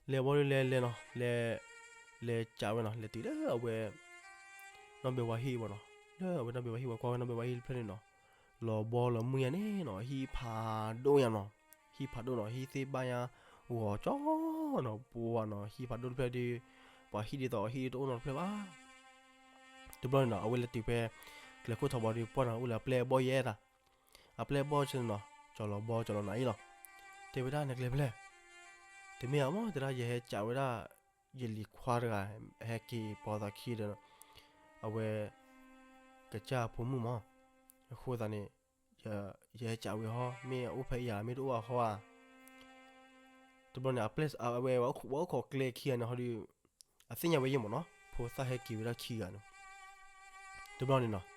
လဲၤဘၣ်ဒီးလဲၤလဲၤနီၤ, လဲၤ, လဲၤကးဝဲနီၤ, လဲၤတုၤလၢအဝဲ နီၢ်ဘဲဝါဟံၣ်ဘၣ်နီၤ, လၢအဝဲနီၢ်ဘဲဝါဟံၣ်ဝဲ ကွၢ်ဝဲနီၢ်ဘဲဝါဟံၣ်တဖျၢၣ်န့ၣ်နီၤ, လီၤဘီလီၤမုၢ်ယါန့ၣ်နီၤ, ဟံၣ်ဖးဒိၣ်ယါနီၤ, ဟံၣ်ဖးဒိၣ်နီၤ, ဟံၣ်သ့ၣ်ဘၣ်ယါ ဂီၤကၠီနီၤ, ပှၤနီၤ, ဟံၣ်ဖးဒိၣ်တဖျၢၣ်ဒီး ပှၤဟံၣ်ဒ်သိးအဟံၣ်တအိၣ်နီတဖျၢၣ်ဘၣ်. တဘျီန့ၣ်နီၤ အဝဲလဲၤတုၤဖဲ ကျဲခိၣ်ထီဘီဒီး ပှၢ်နီၤ အိၣ်လၢအပျဲၢ်အဘီၣ်ယဲဒၣ်, အပျဲၢ်အဘီၣ်ဆၢန့ၣ်နီၤ ကၠီၤလီၤဘီကၠီၤလီၤနးအံၤလီၤ. တဲဝဲဒၣ် နကျဲဖဲလဲၣ်, တမ့ၢ်အမ့ၢ်တဲဒၣ် ယဟဲကးဝဲဒၣ် ယလံၤခွါတဂၤ ဟဲက့ၤပိာ်သးခံဒီး အဝဲ ကစၢ်အဖိမုၣ်မး, အဃိသတးန့ၣ် ယဟဲကးဝဲဟီ မ့ၢ်အအိၣ်ဖဲယၤ မ့ၢ်တအိၣ်အဟီဧါ. တဘျီန့ၣ် အပျဲၢ်အဝဲ ပှၤအိၣ်ခိးကျဲခံဂၤန့ၣ်ဟီဒီး အသ့ၣ်ညါဝဲယဲၢ်မ့ၢ်နီၤ ဖိသၣ်ဟဲက့ၤဝဲဒၣ်ခံဂၤန့ၣ်. တဘျီန့ၣ်နီၤ ဒ်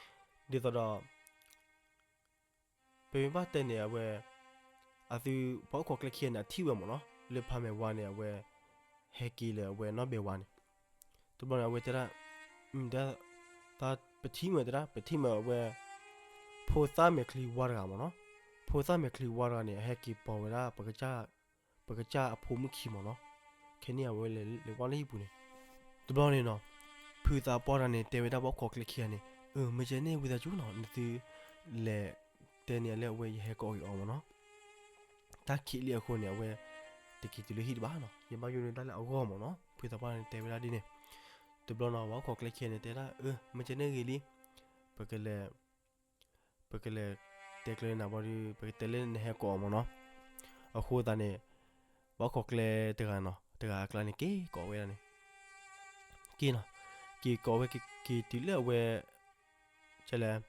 သိးဒီး ပမ့ၢ်ဘၣ်တဲန့ၣ် အဝဲ အသု ပှၤအိၣ်ခိးကျဲခံဂၤန့ၣ် အထံၣ်ဝဲမ့ၢ်နီၤ လၢဖးမဲာ်ဝါန့ၣ် အဝဲ ဟဲက့ၤလၢအဝဲနီၢ်ဘဲဝါန့ၣ်. တဘျီန့ၣ် အဝဲတဲဒၣ် တၢ်ပထံၣ်မ့ၢ်တဲဒၣ် ပထံၣ်မ့ၢ်အဝဲ ဖိသၣ်မဲာ်ချံဝါတဂၤမ့ၢ်နီၤ ဖိသၣ်မဲာ်ချံဝါတဂၤန့ၣ် အဟဲက့ၤပိာ်ဝဲဒၣ် ပကစၢ်အဖိမုၣ်ခံမ့ၢ်နီၤ. ခဲန့ၣ်အဝဲလဲၤကွၢ်လၢဟံၣ်ပူၤန့ၣ် တဘျီန့ၣ်နီၤ ဖုသးပှၢ်တဂၤန့ၣ် တဲဝဲဒၣ်ပှၤအိၣ်ခိးကျဲခံဂၤန့ၣ် အၢ မ့ၢ်ကဲန့ၣ်ဝံသးစူၤနီၤ နသု လဲၤတဲန့ၢ်အီၤလၢအဝဲယဟဲကိးက့ၤအီၤမ့ၢ်နီၤ. တၢ်ခံးလံအဃိန့ၣ် အဝဲ တက့ၤတုၤလၢဟံၣ်တဘၣ်နီၤ ယဘၣ်ယိၣ်န့ၢ်တၢ်လၢအဂီၢ်မ့ၢ်နီၤ ဖုသးပှၢ်န့ၣ်တဲဝဲဒၣ်ဒ်န့ၣ်. တဘျီနီၤ ပှၤအိၣ်ခိးကျဲခံဂၤန့ၣ် တဲဒၣ် အၢ မ့ၢ်ကဲန့ၣ်ဂ့ၤလံ ပကလဲၤ ပကလဲၤတဲကျဲန့ၣ်ဘၣ်ဒီး ပကတဲလၢနဟဲကိးအီၤမ့ၢ်နီၤ. အဃိသတးန့ၣ် ပှၤအိၣ်ခိးကျဲတဂၤနီၤ တဂၤအကျါန့ၣ် က့ၤကိးဝဲဒၣ်န့ၣ် က့ၤနီၤ က့ၤကိးဝဲက့ၤတုၤလၢအဝဲ ကဲလဲၣ်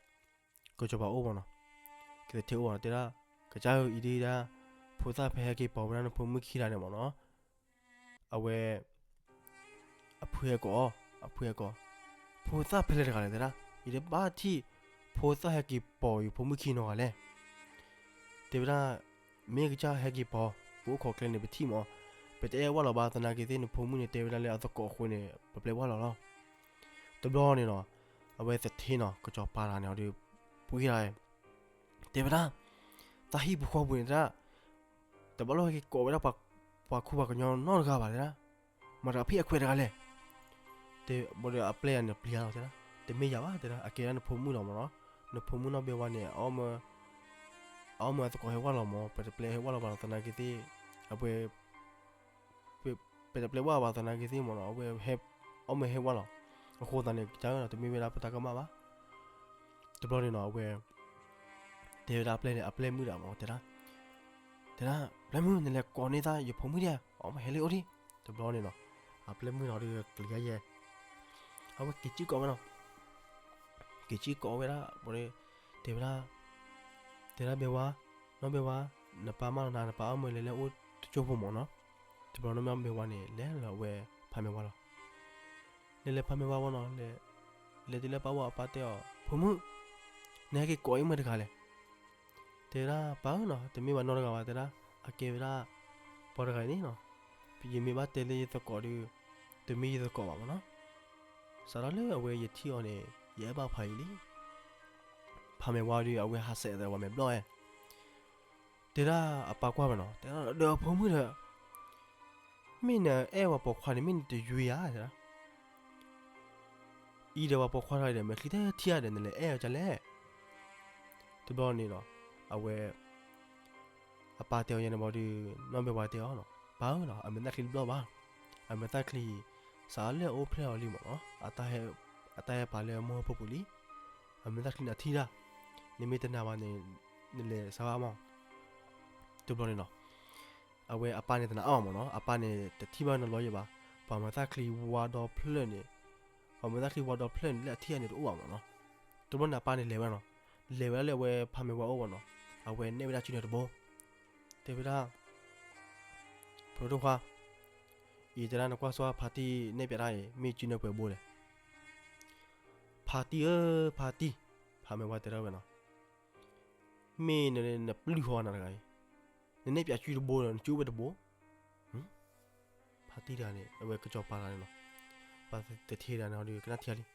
ကစီၤပၤအိၣ်မ့ၢ်နီၤ ကသထ့အိၣ်မ့ၢ်နီၤ တဲဒၣ် ကစၢ်ဧၢ အံၤဒ်ဒၣ် ဖိသၣ်ဖဲဟဲက့ၤပိာ်ဝဲဒၣ်နဖိမုၣ်ခံဂၤန့ၣ်မ့ၢ်နီၤ အဝဲ အဖုဟဲကိးအီၤ အဖုဟဲကိး ဖိသၣ်ဖဲလဲၣ်တဂၤလဲၣ်တဲဒၣ် ယတဘၣ်ထံၣ် ဖိသၣ်ဟဲက့ၤပိာ်ယဖိမုၣ်ခံနီတဂၤလဲၣ်. တဲဝဲဒၣ်, မ့ၢ်ကစၢ်ဟဲက့ၤပီၤ, ပအိၣ်ခိးကျဲန့ၣ် ပထံၣ်မး, ပတအဲၣ်ဝၣ်လီၤဘၣ်သနာ်က့သ့ၣ် နဖိမုၣ်န့ၣ် တဲဝဲဒၣ်လၢအသကိးအဃိန့ၣ် ပပျဲဝၣ်လီၤလီၤ. တဘျီန့ၣ်နီၤ, အဝဲသထ့နီၤ ကစီၤပၤတဂၤန့ၣ်ဒီး ပှ့ၤဒၣ်, တဲဝဲဒၣ်, သးဟံၣ်ပူၤဃီပူၤန့ၣ်တဲဒၣ်, တဘၣ်လီၢ်ဟဲက့ၤကိးဝဲဒၣ် ပှၤခူပှၤကညီနီတဂၤဘၣ်တဲဒၣ်, မၤတၢ်ဖံးအခွဲးတဂၤလဲၣ်. တဲဘၣ်ဒီးအပျဲၢ်န့ၣ်ပျံၤလီၤတဲဒၣ်, တမ့ၢ်ယၤဘၣ်တဲဒၣ်, အကဲဒၣ်နဖိမုၣ်လီၤမးနီၤ, နဖိမုၣ်နီၢ်ဘဲဝါန့ၣ် အီၣ်မၢအသကိးဟဲဝၣ်လီၤမး, ပတပျဲဟဲဝၣ်လီၤဘၣ်သနာ်က့သ့ၣ်, အဝဲ ပတပျဲဝၣ်ဘၣ်သနာ်က့သ့ၣ်မးနီၤ, အဝဲ အီၣ်မၢဟဲဝၣ်လီၤ. အဃိသတးန့ၣ် ကစၢ်ဧၢနီၤ တမ့ၢ်ဝဲဒၣ်ပတၢ်ကမၣ်ဘၣ်. တဘျီန့ၣ်နီၤ အဝဲ တဲဝဲဒၣ်အပျဲၢ်န့ၣ် အပျဲၢ်မုၣ်တဂၤမး တဲဒၣ်, တဲဒၣ် ပျဲၢ်မုၣ် နလဲၤကိးန့ၢ်သးယဖိမုၣ်ဒံး, အီၣ်မၢဟဲလၢအအိၣ်ဒံး. တဘျီန့ၣ်နီၤ အပျဲၢ်မုၣ်နီၤဒီးကလံၤယဲၢ် အဝဲက့ၤစံၣ်ကိးဝဲနီၤ, က့ၤစံၣ်ကိးဝဲဒၣ် တဲဝဲဒၣ်, တဲဒၣ်ဘဲဝါ, နီၢ်ဘဲဝါ, နပၢ်မၢလီၤနၤ နပၢ်အီၣ်မၢလဲၤလၢအအိၣ်တကၠိဖိမးနီၤ. တဘျီနီၢ်ဘဲဝါန့ၣ် လဲၤလၢအဝဲဖးမဲာ်ဝါလီၤ. လဲၤလၢဖးမဲာ်ဝါဝဲနီၤ, လဲၤ, လဲၤတုၤလၢပၢ်ဝဲအပၢ်တဲအီၤ ဖိမုၣ်, နဟဲက့ၤကိးအီၣ်မၢတဂၤလဲၣ်. တဲဒၣ်ပၢ်ဧၢနီၤ တမ့ၢ်ဘၣ်နီတဂၤဘၣ်တဲဒၣ်, အကဲဝဲဒၣ် ပှၤတဂၤအံၤန့ၣ်နီၤ, ယမ့ၢ်ဘၣ်တဲလၢယသကိးဒီး တမ့ၢ်ယသကိးဘၣ်မးနီၤ. စးထီၣ်လၢအဝဲယထံၣ်အီၤန့ၣ် ယအဲၣ်ဘၣ်ဖးအံၤလံ. ဖးမဲာ်ဝါဒီး အဝဲဟးဆှဲးအသးဝဲမဲာ်ဘျီၣ်ဝဲ, တဲဒၣ်အပၢ်ကွၢ်ဝဲနီၤ, တဲဒၣ်ဒီးအဖိမုၣ်ဒီး မ့ၢ်နအဲၣ်ဝဲပိာ်ခွါန့ၣ် မ့ၢ်နတယွံဧါတဲဒၣ်, အံၤဒီးပှၤပိာ်ခွါတဂၤဒီး မဲာ်ချံတထံၣ်ဧါဒီး နလဲၤအဲၣ်အီၤဒ်လဲၣ်. တဘျီန့ၣ်နီၤ အဝဲ အပၢ်တဲအီၤယဲန့ၣ်ဘၣ်ဒီး နီၢ်ဘဲဝါတဲအီၤနီၤ, ပၢ်ဧၢနီၤ အမဲာ်သၣ်ချံတဘျီၣ်ဘၣ်, အမဲာ်သၣ်ချံ စးလၢအအိၣ်ဖျဲၣ်အီၤလံမးနီၤ, အတၢ်ဟဲပာ်လၢမိၢ်ဟၢဖၢပူၤလံ, အမဲာ်သၣ်ချံနထံၣ်တၢ်, နမ့ၢ်တနာ်ဘၣ်န့ၣ် နလဲၤစါဘၣ်မး. တဘျီန့ၣ်နီၤ အဝဲအပၢ်န့ၣ်တနာ်အီၤမးနီၤ, အပၢ်န့ၣ်တထံၣ်ဘၣ်နီၤလီၤယဲဘၣ်, ပှၤမဲာ်သၣ်ချံဝါဒီဖျၢၣ်န့ၣ်, ပှၤမဲာ်သၣ်ချံဝါဒီဖျၢၣ်န့ၣ် လၢအထံၣ်အီၤန့ၣ်တအိၣ်ဘၣ်မးနီၤ. တဘျီန့ၣ်အပၢ်န့ၣ်လဲၤဝဲနီၤ, လဲၤဝဲဒၣ်လၢအဝဲဖးမဲာ်ဝါအိၣ်ဘၣ်နီၤ, အဝဲနဲၣ်ဝဲဒၣ်စုနၢတဘိ, တဲဝဲဒၣ် ဖိဒိၣ်ခွါ, အံၤတဲဒၣ်နကွၢ်ဆိဖါတံၢ်နဲၣ်ပၠးတၢ်အံၤ မ့ၢ်စုနၢပှဲၤဘိလဲၣ်. ဖါတံၢ်ဧၢ ဖါတံၢ်, ဖးမဲာ်ဝါတဲဒၣ်ဝဲနီၤ, မ့ၢ်နပျုၢ်ဃီနၤတဂၤအံၤ, နနဲၣ်ပၠးစုတဘိဒီး နစုအိၣ်ဝဲတဘိ. ဖါတံၢ်တဂၤန့ၣ် အဝဲကစီၤပၤတဂၤန့ၣ်နီၤ, ပှၤတထ့တဂၤန့ၣ်ဒီးကနၣ်ထံလံ.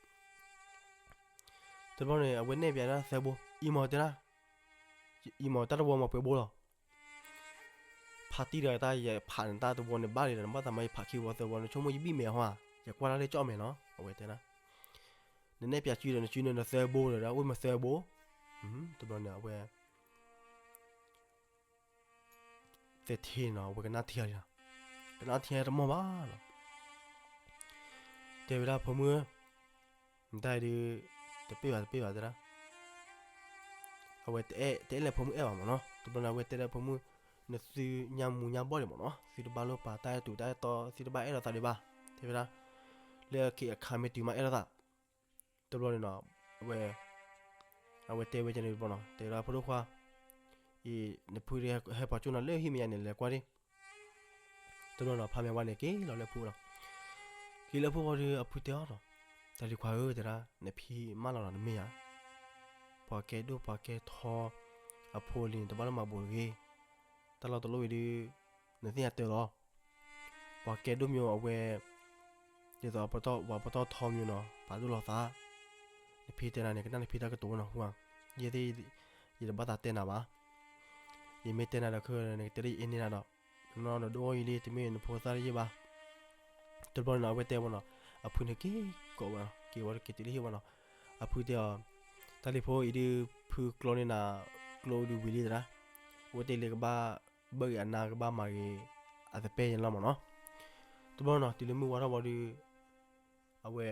တဘျီန့ၣ် အဝဲနဲၣ်ပၠးဒၣ်သၢဘိ, အံၤမ့ၢ်တဲဒၣ်, အံၤမ့ၢ်တၢ်တဝီမ့ၢ်ပှဲၤဘိလီၤ. ဖါတံၢ်တဂၤတၢ် ယဖးန့ၣ်တၢ်တဝီန့ၣ်ဘၣ်လံဒီး နဘၣ်သးမၤယဖးခံဝီသၢဝီ နဆိကမိၣ်ယဘံၣ်မဲာ်ဟါ, ယကွၢ်တၢ်လၢကၠီၣ်မဲာ်နီၤ, အဝဲတဲဒၣ်, နနဲၣ်ပၠးစုဒီး နစုနၢနသၢဘိဒီး အိၣ်မ့ၢ်သၢဘိ. တဘျီန့ၣ် အဝဲ သထ့နီၤ အဝဲကနၣ်ထံလံနီၤ, ကနၣ်ထံတမီၢ်ဘၣ်နီၤ, တဲဝဲဒၣ်ဖိမုၣ်ဧၢ, နတၢ်အံၤဒုး တပ့ၢ်ဘၣ်တပ့ၢ်ဘၣ်တဲဒၣ်, အဝဲတအဲၣ်လဲၤဖိမုၣ်အဲၣ်ဘၣ်မးနီၤ. တဘျီန့ၣ် အဝဲတဲဒၣ်ဖိမုၣ်, နသုညါမူညါဘီၣ်ဒံးမးနီၤ, သုတဘၣ်လိၣ်ပာ်တၢ်အဲၣ်တူးတၢ်အဲၣ်တီ, သုတဘၣ်အဲၣ်လိာ်သးဒံးဘၣ်, တဲဝဲဒၣ်, လၢအခ့အခါမ့ၢ်တုၤမးအဲၣ်လိာ်သး. တဘျီန့ၣ်နီၤ အဝဲ အဝဲတဲဝဲန့ၣ်တဘျီနီၤ, တဲဒၣ်ဖိဒိၣ်ခွါ, အံၤ နဖုဟဲပှၤကၠိနၤလၢဟံၣ်မဲာ်ညါန့ၣ် လဲၤကွၢ်ဒံး. တဘျီနီၤ ဖးမဲာ်ဝါန့ၣ်က့ၤလီၤလၢဖုလီၤ. က့ၤလၢဖုဃီဒီး အဖုတဲအီၤနီၤ, တၢ်လံၤခွါဧၢ တဲဒၣ်, နဖံမၢလီၤလီၤနမ့ၢ်ဧါ, ပှၤကဲဒိၣ်ပှၤကဲထီ အဖိလံၤန့ၣ် တဘၣ်လၢမၤဘူးတဂ့ၤ. တၢ်လီၢ်တလီၢ်ဝံၤဒီး နသ့ၣ်ညါတၢ်လီၤ. ပှၤကဲဒိၣ်မ့ၢ်အဝဲ ဒ်သိးပှၤပတီၢ်ထီမ့ၢ်နီၤ ပာ်ဒိၣ်လီၤသး. နဖံတဲနၤန့ၣ် ကနၣ်နဖံတၢ်ကတိၤဝဲနီၤဟူဧါ. ယဲသ့ၣ် ယတဘၣ်သးတဲနၤဘၣ်. ယမ့ၢ်တဲနၤဒီးခဲအံၤ နကတဲလၢယအ့န့ၢ်နၤဒီး နနီၢ်ဒီးဒိၣ်အီၣ်ယံၤလံ တမ့ၢ်နဖိသၣ်လၢယဲၢ်ဘၣ်. တဘျီန့ၣ်နီၤ အဝဲတဲဝဲနီၤ, အဖုန့ၣ်က့ၤကိးဝဲနီၤ, က့ၤဝဲက့ၤတုၤလၢဟံၣ်ဝဲနီၤ. အဖုတဲအီၤ, တၢ်လံၤဖိအံၤဒုး ဖုကျိန့ၢ်နၤ ကျိဒုးဝံၤလံတဒၣ်. အဝဲတဲလၢကဘၣ်ဘၢၣ်က့ၤအနါ ကဘၣ်မၤက့ၤအသပဲယဲၢ်လီၤမ့ၢ်နီၤ. တဘျီနီၤ တုၤလၢမုၢ်ဝါထီၣ်ဘီဒုး အဝဲ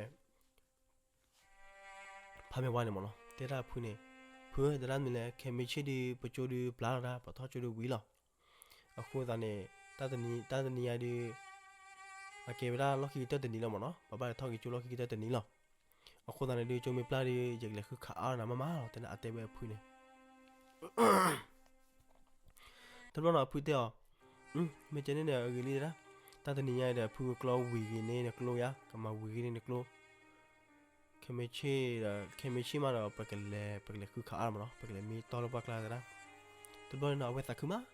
ဖးမဲာ်ဝါန့ၣ်မ့ၢ်နီၤ တဲဒၣ်အဖုန့ၣ်, ဖုဧၢ တဒၣ်မနုၤလဲၣ်, ခဲမုၢ်ဆ့ၣ်ဒုး ပကၠိဒုးပျၢ်လီၤဒၣ် ပှၤထီၣ်ကၠိဒုးဝံၤလီၤ. အဃိသတးန့ၣ် တၢ်တနံၤညါဒုး အကဲဝဲဒၣ်လီၢ်ခံကတၢၢ်တနံၤလီၤမ့ၢ်နီၤ, ပဘၣ်လဲၤထီၣ်က့ၤကၠိလီၢ်ခံကတၢၢ်တနံၤလီၤ. အဃိသတးန့ၣ်ဒုး ကၠိမ့ၢ်ပျၢ်ဒုး ယကလဲၤဃုခးအါနၤမးမးလီၤ တဲဒၣ်အတဲဝဲအဖုန့ၣ် တဘျီနီၤ အဖုတဲအီၤ, မ့ၢ်ကဲန့ၣ်ဒီးအဂ့ၤလံတဒၣ်, တၢ်တနံၤညါအံၤဒီး ဖုကကျိဝံၤဂ့ၤန့ၢ်နကျိယါ, ကမၤဝံၤဂ့ၤန့ၢ်နကျိ, ခဲမုၢ်ဆ့ၣ်ဒီး ခဲမုၢ်ဆ့ၣ်မးဒီး ပကလဲၤ ပကလဲၤဃုခးအါမးနီၤ, ပကလဲၤမ့ၢ်တီၢ်လၢပှၢ်ကျါတဒၣ်. တ တဘျီန့ၣ်နီၤ အဝဲသးခုမး,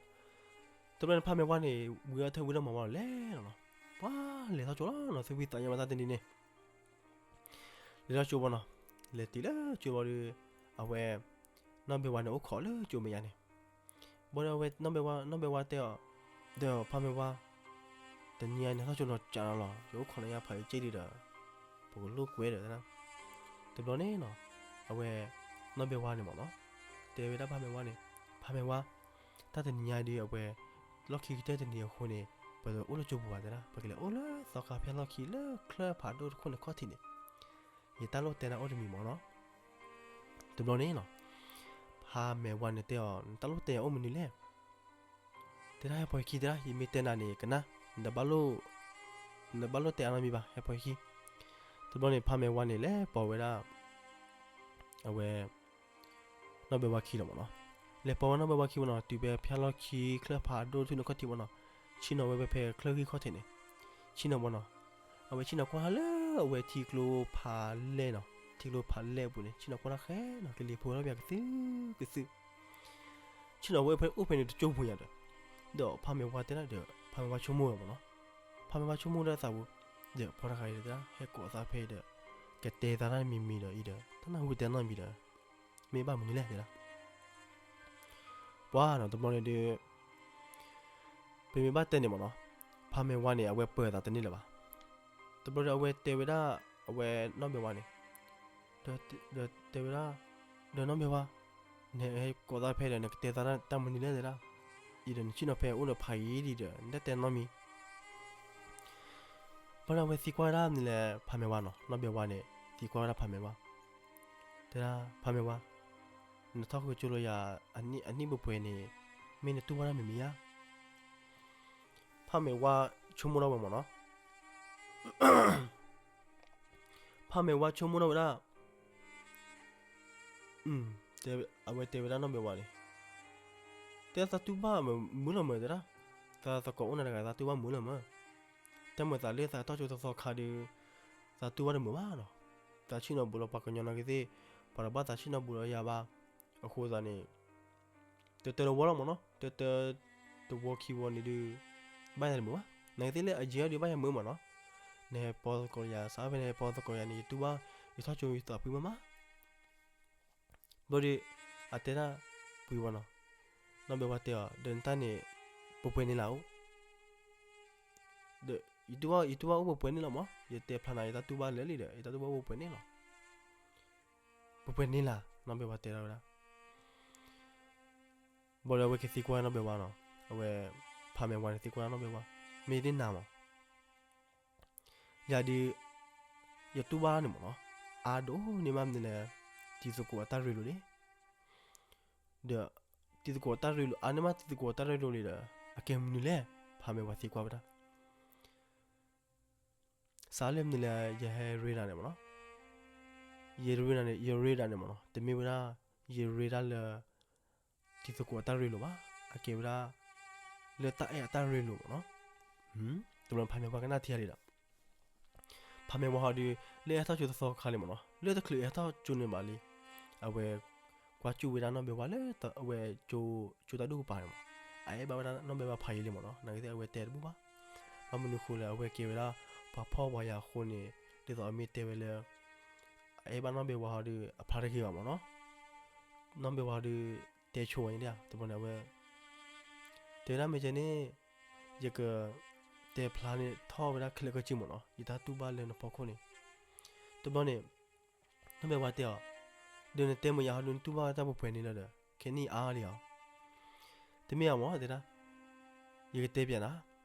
တဘျီန့ၣ် ဖးမဲာ်ဝါန့ၣ် ဝံၤအီၣ်ထဲဝံၤဒီးမၤဝါလဲၤလီၤနီၤ, ပှၤလဲၤထီၣ်ကၠိလီၤနီၤ, သုဝံသးညီမတၢ်တနံၤန့ၣ် လဲၤထီၣ်ကၠိဘၣ်နီၤ, လဲၤတုၤလၢကၠိဘၣ်ဒီး အဝဲ နီၢ်ဘဲဝါန့ၣ်အိၣ်ခိးလၢကၠိမဲာ်ညါန့ၣ်, ဘၣ်ဒီးအဝဲ နီၢ်ဘဲဝါ နီၢ်ဘဲဝါတဲအီၤ, ဒီးဖးမဲာ်ဝါ တနံၤအံၤန့ၣ် ထီၣ်ကၠိနီၤကးလီၤလီၤ, ယအိၣ်ခိးလၢညါဖးယက့ၢ်ဒံးဒီး ပကလိၣ်ကွဲဒီး တဘျီန့ၣ်နီၤ အဝဲ နီၢ်ဘဲဝါန့ၣ်မ့ၢ်နီၤ တဲဝဲဒၣ်ဖးမဲာ်ဝါန့ၣ်, ဖးမဲာ်ဝါ တၢ်တနံၤညါဒုးအဝဲ လီၢ်ခံကတၢၢ်တနံၤအဃိန့ၣ် ပတအိၣ်လၢကၠိပူၤဘၣ်တဲဒၣ်, ပကလဲၤအိၣ်လၢသီခါဖၠၣ်လီၢ်ခံလၢချၢဖးဒိၣ်တခိၣ်န့ၣ်ခီၣ်ထံးန့ၣ်, ယတၢ်လိၣ်တဲနၤအိၣ်တမံၤမ့ၢ်နီၤ. တဘျီန့ၣ်နီၤ ဖးမဲာ်ဝါန့ၣ်တဲအီၤ နတၢ်လိၣ်တဲယၤအိၣ်မနုၤလဲၣ် တဲဒၣ်ဟဲပိာ်ယခံတဲဒၣ် ယမ့ၢ်တဲနၤန့ၣ် ကနၣ် နတဘၣ်လိၣ်တဲအါနီတမံၤဘၣ် ဟဲပိာ်ယခံ. တဘျီန့ၣ် ဖးမဲာ်ဝါန့ၣ် လဲၤပိာ်ဝဲဒၣ် အဝဲ နီၢ်ဘဲဝါခံလီၤမ့ၢ်နီၤ. လဲၤပိာ်ဝဲနီၢ်ဘဲဝါခံမ့ၢ်နီၤ တုၤဖဲဖၠၣ်လီၢ်ခံ ချၢဖးဒိၣ်တထူၣ်န့ၣ်ခီၣ်ထံးမ့ၢ်နီၤ, ဆ့ၣ်နီၤဝဲဖဲချၢဂံၢ်ခီၣ်ထံးန့ၣ်, ဆ့ၣ်နီၤမ့ၢ်နီၤ, အဝဲဆ့ၣ်နီၤကွၢ်လၢအဝဲထံကျိဖးလဲၢ်နီၤ, ထံကျိဖးလဲၢ်အပူၤန့ၣ် ဆ့ၣ်နီၤကွၢ်တၢ်ဃဲနီၤ ကလံၤဖိထီၣ်ပၠးကသုကသု ဆ့ၣ်နီၤဝဲဖဲအိၣ်ဖဲန့ၣ်တကၠိပူၤညါဒီး, ဒီးဖးမဲာ်ဝါတဲဒၣ်ဒီး ဖးမဲာ်ဝါဆိကမိၣ်ဝဲမ့ၢ်နီၤ, ဖးမဲာ်ဝါဆိကမိၣ်ဒၣ်သးပူၤ, ဒီးဖီတခါအံၤဒီး ဟဲကိးသးဖဲအံၤဒီး ကတဲသးတၢ်မံၤမံၤဒီးအံၤဒီး တၢ်နၢ်ဟူတဲနီတမံၤဒီး မ့ၢ်ဘၣ်မနုၤလဲၣ်တဲဒၣ် ပှၤနီၤ တဘျီန့ၣ်ဒီး ပမ့ၢ်ဘၣ်တဲန့ၣ်မ့ၢ်နီၤ, ဖးမဲာ်ဝါန့ၣ် အဝဲပၢၤသးတန့ၢ်လၢၤဘၣ်. တဘျီဒီးအဝဲတဲဝဲဒၣ် အဝဲနီၢ်ဘဲဝါန့ၣ်, ဒီးတဲဝဲဒၣ်, ဒီးနီၢ်ဘဲဝါ, နဟဲကိးသးဖဲဒီး နကတဲသးတၢ်မနုၤလဲၣ်တဲဒၣ်, အံၤဒီးနဆ့ၣ်နီၤဖဲအိၣ်ဒီးဖးယံၤဒံးဒီး နတတဲနီတမံၤ ဘၣ်ဒီးအဝဲသံကွၢ်ဝဲဒၣ်မနုၤလဲၣ် ဖးမဲာ်ဝါနီၤ, နီၢ်ဘဲဝါန့ၣ် သံကွၢ်ဝဲဒၣ်ဖးမဲာ်ဝါ, တဲဒၣ် ဖးမဲာ်ဝါ, နထီၣ်ဃုကၠိလၢယၤ အနံၣ်ပှဲၤပှဲၤန့ၣ် မ့ၢ်နတူၢ်ဘၣ်တၢ်မံၤမံၤဧါ. ဖးမဲာ်ဝါဆိကမိၣ်ထီၣ်ဝဲမ့ၢ်နီၤ, ဖးမဲာ်ဝါဆိကမိၣ်ထီၣ်ဝဲဒၣ် အဝဲတဲဝဲဒၣ်နီၢ်ဘဲဝါန့ၣ်, တဲသးတူၢ်ဘၣ်မုာ်လီၤမုာ်တဲဒၣ်, သးသကိးအိၣ်နၤတဂၤ သးတူၢ်ဘၣ်မုာ်လီၤမုာ်, တၢ်မုာ်သးလၢသးထီၣ်ကၠိတသီခါဒီး သးတူၢ်ဘၣ်တမုာ်ဘၣ်နီၤ, သးဆ့ၣ်နီၤဘူးလီၤပှၤကညီနီၢ်ကသ့ၣ်, ပှၤတဘၣ်သးဆ့ၣ်နီၤဘူးလီၤယၤဘၣ်, အဃိသတးန့ၣ် တၢတၢတဝီလီၤမ့ၢ်နီၤ, တၢတၢတဝီခံဝီန့ၣ်ဒုး ဘၣ်ယၤတမုာ်ဘၣ်, နကသ့ၣ်လၢအယံၤအီၤဒုးဘၣ်ယၤမုာ်မ့ၢ်နီၤ, နဟဲပိာ်သကိးယၤ စးဖဲနဟဲပိာ်သကိးယၤန့ၣ် ယတူၢ်ဘၣ် ယထီၣ်ကၠိယသးဖှံမးမး ဘျီဒီး အတဲဒၣ်ပှဲၤဝဲနီၤ, နီၢ်ဘဲဝါတဲအီၤ ဒီးနတၢ်န့ၣ် ပှဲၤပှဲၤန့ၣ်လၢအိၣ်, ဒီးယတူၢ်ဘၣ် ယတူၢ်ဘၣ်အိၣ်ပှဲၤပှဲၤန့ၣ်လီၤမး, ယတဲဖျါနၤ ယတၢ်တူၢ်ဘၣ်လၢာ်လံဒီး ယတၢ်တူၢ်ဘၣ်အိၣ်ပှဲၤပှဲၤန့ၣ်လီၤ, ပှဲၤပှဲၤန့ၣ်လၢ နီၢ်ဘဲဝါတဲဒၣ်ဝဲဒၣ် ဘျီဒီးအဝဲကသံကွၢ်နီၢ်ဘဲဝါနီၤ, အဝဲ ဖးမဲာ်ဝါန့ၣ်သံကွၢ်နီၢ်ဘဲဝါ, မ့ၢ်ဒ်နၤမး ယၤဒုး ယတူၢ်ဘၣ်န့ၣ်မ့ၢ်နီၤ, အါဒိၣ်န့ၢ်မးမနုၤလဲၣ်, တံၤသကိးအတၢ်ရ့လိာ်လံ, ဒီး တံၤသကိးအတၢ်ရ့လိာ် အါန့ၢ်မးတံၤသကိးအတၢ်ရ့လိာ်လံဒီး အကဲမနုၤလဲၣ်, ဖးမဲာ်ဝါသံကွၢ်ဝဲဒၣ်, စးလၢမနုၤလဲၣ် ယဟဲရ့ဒၣ်န့ၣ်မ့ၢ်နီၤ, ယရ့ဒၣ်န့ၣ် ယရ့ဒၣ်န့ၣ်မ့ၢ်နီၤ တမ့ၢ်ဝဲဒၣ် ယရ့ဒၣ်လၢ တံၤသကိးအတၢ်ရ့လိာ်ဘၣ်, အကဲဝဲဒၣ် လၢတၢ်အဲၣ်အတၢ်ရ့လိာ်မ့ၢ်နီၤ, တဘျီဖးမဲာ်ဝါကနၣ်ထံဂၤလံဒီး ဖးမဲာ်ဝါဟီဒုး လၢအဲၣ်ထီၣ်ကၠိတသီခါလံမ့ၢ်နီၤ လၢတချုးအဲၣ်ထီၣ်ကၠိန့ၣ်ဘၣ်လံ, အဝဲ ကွၢ်ကၠူၣ်ဝဲဒၣ်နီၢ်ဘဲဝါလၢအဝဲ ကၠိတၢ်ဒူၣ်ကပၤန့ၣ်မ့ၢ်, အအဲၣ်ဘၣ်ဝဲဒၣ်နီၢ်ဘဲဝါဖးယံၤလံမ့ၢ်နီၤ နာ်က့သ့ၣ်အဝဲတဲတဘူၣ်ဘၣ်, ဘၣ်မနုၤဃိလဲၣ် အဝဲကဲဝဲဒၣ် ပှၤဖှီၣ်ပှၤယာ်အဃိန့ၣ် ဒ်သိးအမ့ၢ်တဲဝဲလၢ အအဲၣ်ဘၣ်နီၢ်ဘဲဝါဟီဒုး အဖျါတဂ့ၤဘၣ်မ့ၢ်နီၤ, နီၢ်ဘဲဝါဟီဒုး တဲဆိဝဲန့ၣ်ဒၣ် တဘျီန့ၣ်အဝဲ တဲဝဲဒၣ်မ့ၢ်ကဲန့ၣ် ယက တဲဖျါန့ၣ်ထီၣ်ဝဲဒၣ်ခဲလၢာ်ခဲဆ့မ့ၢ်နီၤ ယတၢ်တူၢ်ဘၣ်လၢနဖီခိၣ်န့ၣ်, တဘျီန့ၣ် နီၢ်ဘဲဝါတဲအီၤ, ဒီးနတဲမ့ၢ်ယၤဟီဒုးနတူၢ်ဘၣ်တၢ်ပှဲၤပှဲၤန့ၣ်လီၤဒီး ခဲနံၣ်အါလံဧါ, တမ့ၢ်ဧါမ့ၢ်တဲဒၣ်, ယကတဲပျးနၤ,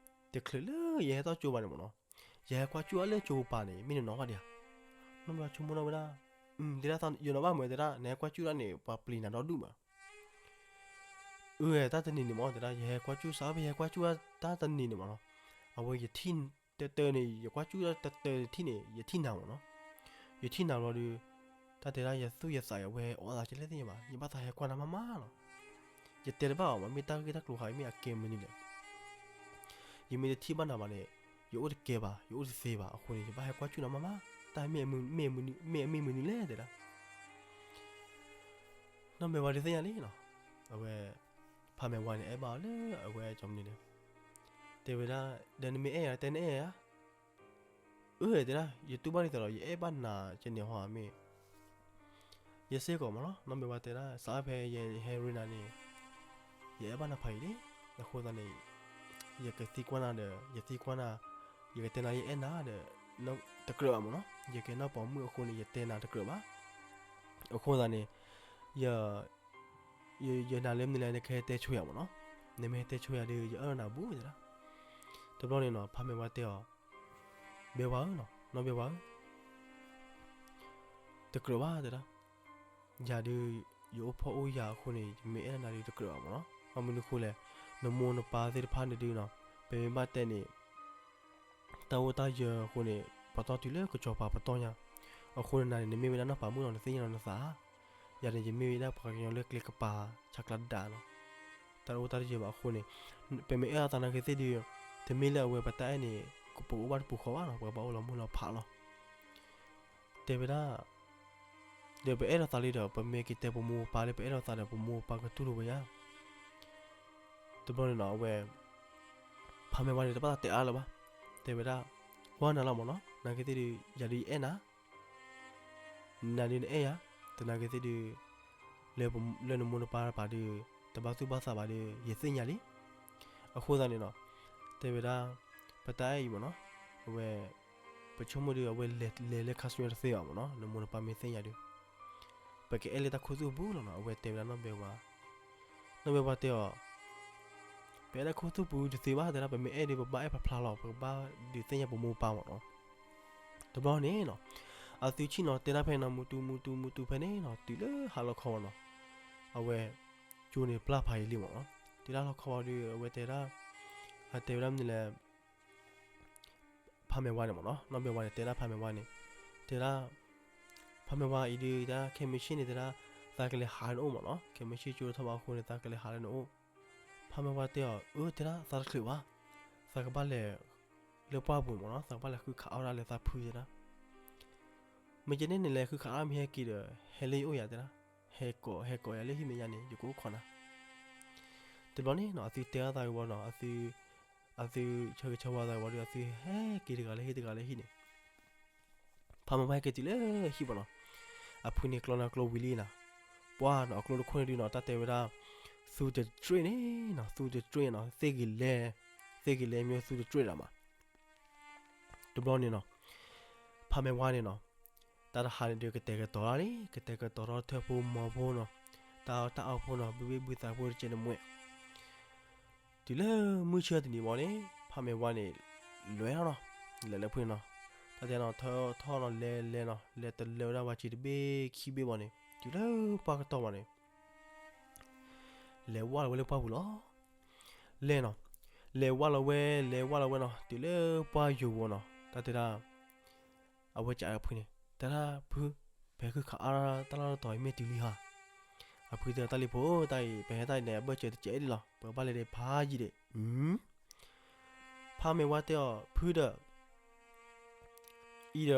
တချုးလၢယဟဲထီၣ်ကၠိဘၣ်န့ၣ်မ့ၢ်နီၤ, ယဟဲကွၢ်ကၠူၣ်အီၤလၢကၠိပၤန့ၣ် မ့ၢ်နနီၢ်ဘၣ်ဒံးဧါ, နီၢ်ဘဲဝါဆိကမိၣ်ထီၣ်ဝဲဒၣ်, တဲဒၣ်ယနီၢ်ဘၣ်မ့ၢ်တဲဒၣ် နဟဲကွၢ်ကၠူၣ်ဒၣ်န့ၣ် ပှၤပျံၤနၤဒီဒူၣ်မး အၢ တၢ်တနံၤန့ၣ်မ့ၢ်တဲဒၣ် ယဟဲကွၢ်ကၠူၣ်စးဖဲယဟဲကွၢ်ကၠူၣ်တၢ်တနံၤန့ၣ်မ့ၢ်နီၤ, အဝဲယထံၣ် တၢတၢန့ၣ် ယကွၢ်ကၠူၣ်တၢ်တၢတၢထံၣ်န့ၣ် ယထံၣ်နၤမ့ၢ်နီၤ, ယထံၣ်နၤဘျီဒီး တၢ်တဲဒၣ်ယသူၣ်ယသးအံၤ အဝဲအီၣ်သးကလဲၣ်သ့ၣ်ညါဘၣ် ယဘၣ်သးဟဲကွၢ်နၤမးမးလီၤ, ယတဲတဘၣ်အီၤမး မ့ၢ်တၢ်ဂ့ၢ်တၢ်ကျိၤဃီအံၤ မ့ၢ်အကဲမနုၤလဲၣ် ယမ့ၢ်တထံၣ်ဘၣ်နၤဘၣ်န့ၣ် ယအိၣ်တကဲဘၣ် ယအိၣ်တသ့ဘၣ် အဃိန့ၣ် ယဘၣ်ဟဲကွၢ်ကၠူၣ်နၤမးမး, တၢ်မ့ၢ်အမ့ၢ်မနုၤလဲၣ်တဲဒၣ်, နီၢ်မဲာ်ဝါဒုးသ့ၣ်ညါလံနီၤ, အဝဲ ဖး ဖးမဲာ်ဝါန့ၣ် အဲၣ်ဘၣ်အီၤလၢအဝဲကၠီမနုၤန့ၣ်, တဲဝဲဒၣ်, ဒီးနမ့ၢ်အဲၣ်ယၤ တဲနအဲၣ်ယၤ, အၢ တဲဒၣ် ယတူၢ်ဘၣ်ဒ်သိးဒီး ယအဲၣ်ဘၣ်နၤကန့ၣ်ဟီမ့ၢ် ယစ့ၢ်ကီးမ့ၢ်နီၤ, နီၢ်မဲာ်ဝါတဲဒၣ် စးဖဲယဟဲရ့နၤန့ၣ် ယအဲၣ်ဘၣ်နၤဖးအံၤလံ, အဃိသတးန့ၣ် ယကသံကွၢ်နၤဒီး ယသံကွၢ်နၤ, ယကတဲနၤယအဲၣ်နၤဒီး တကြၢးဘၣ်မ့ၢ်နီၤ, ယကဲနီၢ်ပိာ်မုၣ်အဃိန့ၣ် ယတဲနၤတကြၢးဘၣ်, အဃိသတးန့ၣ် ယ ယနာ်လၢမနုၤလဲၣ် နကဟဲတဲဆိယၤမ့ၢ်နီၤ, နမ့ၢ်ဟဲတဲဆိယၤဒီး ယအၢၣ်နၤဘူးတဲဒၣ်, တဘျီန့ၣ်နီၤ ဖးမဲာ်ဝါတဲအီၤ, ဘဲဝါဧၢနီၤ နီၢ်ဘဲဝါဧၢ တကြၢးဘၣ်တဲဒၣ်, ယၤဒုး ယအိၣ်ဖှီၣ်အိၣ်ယာ်အဃိန့ၣ် ယမ့ၢ်အဲၣ်နၤဒုးတကြၢးဘၣ်မ့ၢ်နီၤ, ဘၣ်မနုၤဃိလဲၣ်, နမိၢ်နပၢ်သ့ၣ်တဖၣ်န့ၣ်ဒုးနီၤ, ပမ့ၢ်ဘၣ်တဲန့ၣ် တၢ်အိၣ်တၢ်ယၢၤအဃိန့ၣ် ပတီၢ်တုၤလၢကစီၤပၤပတီၢ်ညါ, အဃိနနၤန့ၣ် နမ့ၢ်ဝဲဒၣ်နီၢ်ပၤမုၣ်နီၤ နသ့ၣ်ညါလီၤနသး, ယၤန့ၣ် ယမ့ၢ်ဝဲဒၣ်ပှၤကညီလၢကျဲကပၤ ဆးကျးဒၣ်နီၤ, တၢ်အိၣ်တၢ်ယၢၤဘၣ်အဃိန့ၣ်, ပမ့ၢ်အဲၣ်အီၤသးနာ်က့သ့ၣ်ဒုး, တမ့ၢ်လၢအဝဲပတၢ်အဲၣ်န့ၣ် ပအိၣ်ဘၣ်တပူၤဃီဘၣ်နီၤ, ပကဘၣ်အိၣ်လီၤမုၢ်လီၤဖးလီၤ တဲဝဲဒၣ်, ဒီးပအဲၣ်ဒိးသးလံဒီး ပမ့ၢ်က့ၤတဲပမိၢ်ပပၢ်လၢပအဲၣ်ဒိးသးဒီး ပမိၢ်ပပၢ်ကတူၢ်လိာ်ဝဲယါ, တဘျီန့ၣ်နီၤ အဝဲ ဖးမဲာ်ဝါန့ၣ် တဘၣ်သးတဲအါလၢၤဘၣ်, တဲဝဲဒၣ်, ကွၢ်နၤလီၤမ့ၢ်နီၤ, နာ်က့သ့ၣ်ဒုး ယၤဒုးယအဲၣ်နၤ နၤဒုးနအဲၣ်ယၤ, တနာ်က့သ့ၣ်ဒုး, လၢနမိၢ်နပၢ်တပၤဒုး, တဘၣ်သူၣ်ဘၣ်သးဘၣ်ဒီး ယသ့ၣ်ညါလံ, အဃိသတးန့ၣ်နီၤ, တဲဝဲဒၣ်, ပတၢ်အဲၣ်အံၤမ့ၢ်နီၤ, အဝဲ, ပဆိကမိၣ်ဒုး အဝဲလဲၤလဲၤလၢခါဆူညါတသ့ဘၣ်မ့ၢ်နီၤ, နမိၢ်နပၢ်မ့ၢ်သ့ၣ်ညါဒုး, ပကအဲၣ်လၢတၢ်ခူသူၣ်ပူၤလီၤနီၤ, အဝဲတဲဝဲဒၣ်နီၢ်ဘဲဝါ, နီၢ်ဘဲဝါတဲအီၤ ပအဲၣ်တၢ်ခူသူၣ်ပူၤတသ့ဘၣ်, တဲဒၣ် ပမ့ၢ်အဲၣ်ဒုး ပဘၣ်အဲၣ်ဖျါဖျါလီၤ, ပကဘၣ်ဒုးသ့ၣ်ညါပမိၢ်ပၢ်မ့ၢ်နီၤ, တဘျီန့ၣ်နီၤ, အသုဆ့ၣ်နီၤတဲတၢ်ဖဲနီၤ မူတူမူတူမူတူဖဲန့ၣ်နီၤ တုၤလၢဟါလီၤခီမ့ၢ်နီၤ, အဝဲ, ကၠိန့ၣ်ပျၢ်ဖးယံာ်လံမ့ၢ်နီၤ, တုၤလၢဟါလီၤခီဒီး အဝဲတဲဒၣ်, အတဲဝဲဒၣ်မနုၤလဲၣ် ဖးမဲာ်ဝါန့ၣ်မ့ၢ်နီၤ, နီၢ်ဘဲဝါန့ၣ် တဲဒၣ်ဖးမဲာ်ဝါန့ၣ်, တဲဒၣ်, ဖးမဲာ်ဝါအံၤဒုး တဲဒၣ် ခဲမုၢ်ဆ့ၣ်န့ၣ် တဲဒၣ်, သးကလဲၤဟးလၢနအိၣ်မ့ၢ်နီၤ, ခဲမုၢ်ဆ့ၣ်ကၠိထီၣ်ဘၣ်အဃိန့ၣ် သးကလဲၤဟးလၢနအိၣ်, ဖးမဲာ်ဝါတဲအီၤ အၢ တဲဒၣ် သးတချုးဘၣ်, သးကဘၣ်လဲၤ, လၢပှၢ်ပူၤမ့ၢ်နီၤ သးကဘၣ်လဲၤဃုခးအီၣ်ဒၣ်လၢသးဖုတဲဒၣ်, မ့ၢ်ကဲန့ၣ်န့ၣ် လဲၤဃုခးအီၣ်မ့ၢ်ဟဲက့ၤဒီး ဟဲလၢယအိၣ်ယၤတဲဒၣ်, ဟဲကိး ဟဲကိးယၤလၢဟံၣ်မဲာ်ညါန့ၣ် ယကအိၣ်ခိးနၤ တဘျီန့ၣ်နီၤ အသုတဲအသးကဝီၤနီၤ အသု, အသုဆၢဂ့ၤဆၢဝါသးကဝီၤဒီး အသုဟဲက့ၤတဂၤလၢဟံၣ်တဂၤလၢဟံၣ်န့ၣ်, ဖးမဲာ်ဝါဟဲက့ၤတုၤလၢဟံၣ်ဘၣ်နီၤ, အဖုန့ၣ်ကျီနၤကျီဝံၤလံနီၤ, ပှၢ်နီၤ အကျိတခိၣ်န့ၣ်ဒုးနီၤ တၢ်တဲဝဲဒၣ်, သူတတြ့ၣ်န့ၣ်နီၤ သူတတြ့ၣ်နီၤ သ့ၣ်ဂ့ၤလဲ, သ့ၣ်ဂ့ၤလဲမ့ၢ်သူတတြ့ၣ်ဒၣ်မး တဘျီန့ၣ်နီၤ, ဖးမဲာ်ဝါန့ၣ်နီၤ, တၢ်တဟါန့ၣ်ဒုး ကတဲာ်ကတီၤတၢ်လံ ကတဲာ်ကတီၤထီၣ်ထၢၣ်ဖိမီၤဖိနီၤ, တၢ်အီၣ်တၢ်အီဖိနီၤ ဘုဘ့ၣ်ဘုသးဖိတကဲးန့ၣ်မွဲ, တုၤလၢမုၢ်ဆ့ၣ်တနံၤမ့ၢ်န့ၣ် ဖးမဲာ်ဝါန့ၣ်, လဲၤလီၤနီၤ, လဲၤလၢဖုန့ၣ်နီၤ, တၢ်တဲနီၤ ထီၣ်ထီၣ်နီၤ လဲၤလဲၤနီၤ လဲၤတလၢဝဲဒၣ်ဝဲက့ၤတဘ့ၣ်ခံဘ့ၣ်မ့ၢ်န့ၣ် တုၤလၢပှၢ်ကတီၢ်မ့ၢ်န့ၣ် လဲၤဝဲလီၤဝဲလၢပှၢ်ပူၤလီၤ. လဲၤနီၤ, လဲၤဝဲလီၤဝဲ လဲၤဝဲလီၤဝဲနီၤ တုၤလၢပှၢ်ယိၤဝီၤနီၤ တၢ်တဲဒၣ်, အဝဲကးအဖုန့ၣ် တဲဒၣ်ဖု, ပဟဲဃုခးအါတၢ်လီၢ်တတီၤအံၤမ့ၢ်တုၤလံဟါ, အဖုတဲတၢ်လံဖိတၢ်အံၤ ပဟဲတၢ်အံၤန့ၣ် အဘၢၣ်စၢၤတကဲးဒံးလီၤ ပကဘၣ်လဲၤဒံးဖးယံာ်ဒံး, ဖးမဲာ်ဝါတဲအီၤ ဖုဒီး အံၤဒီး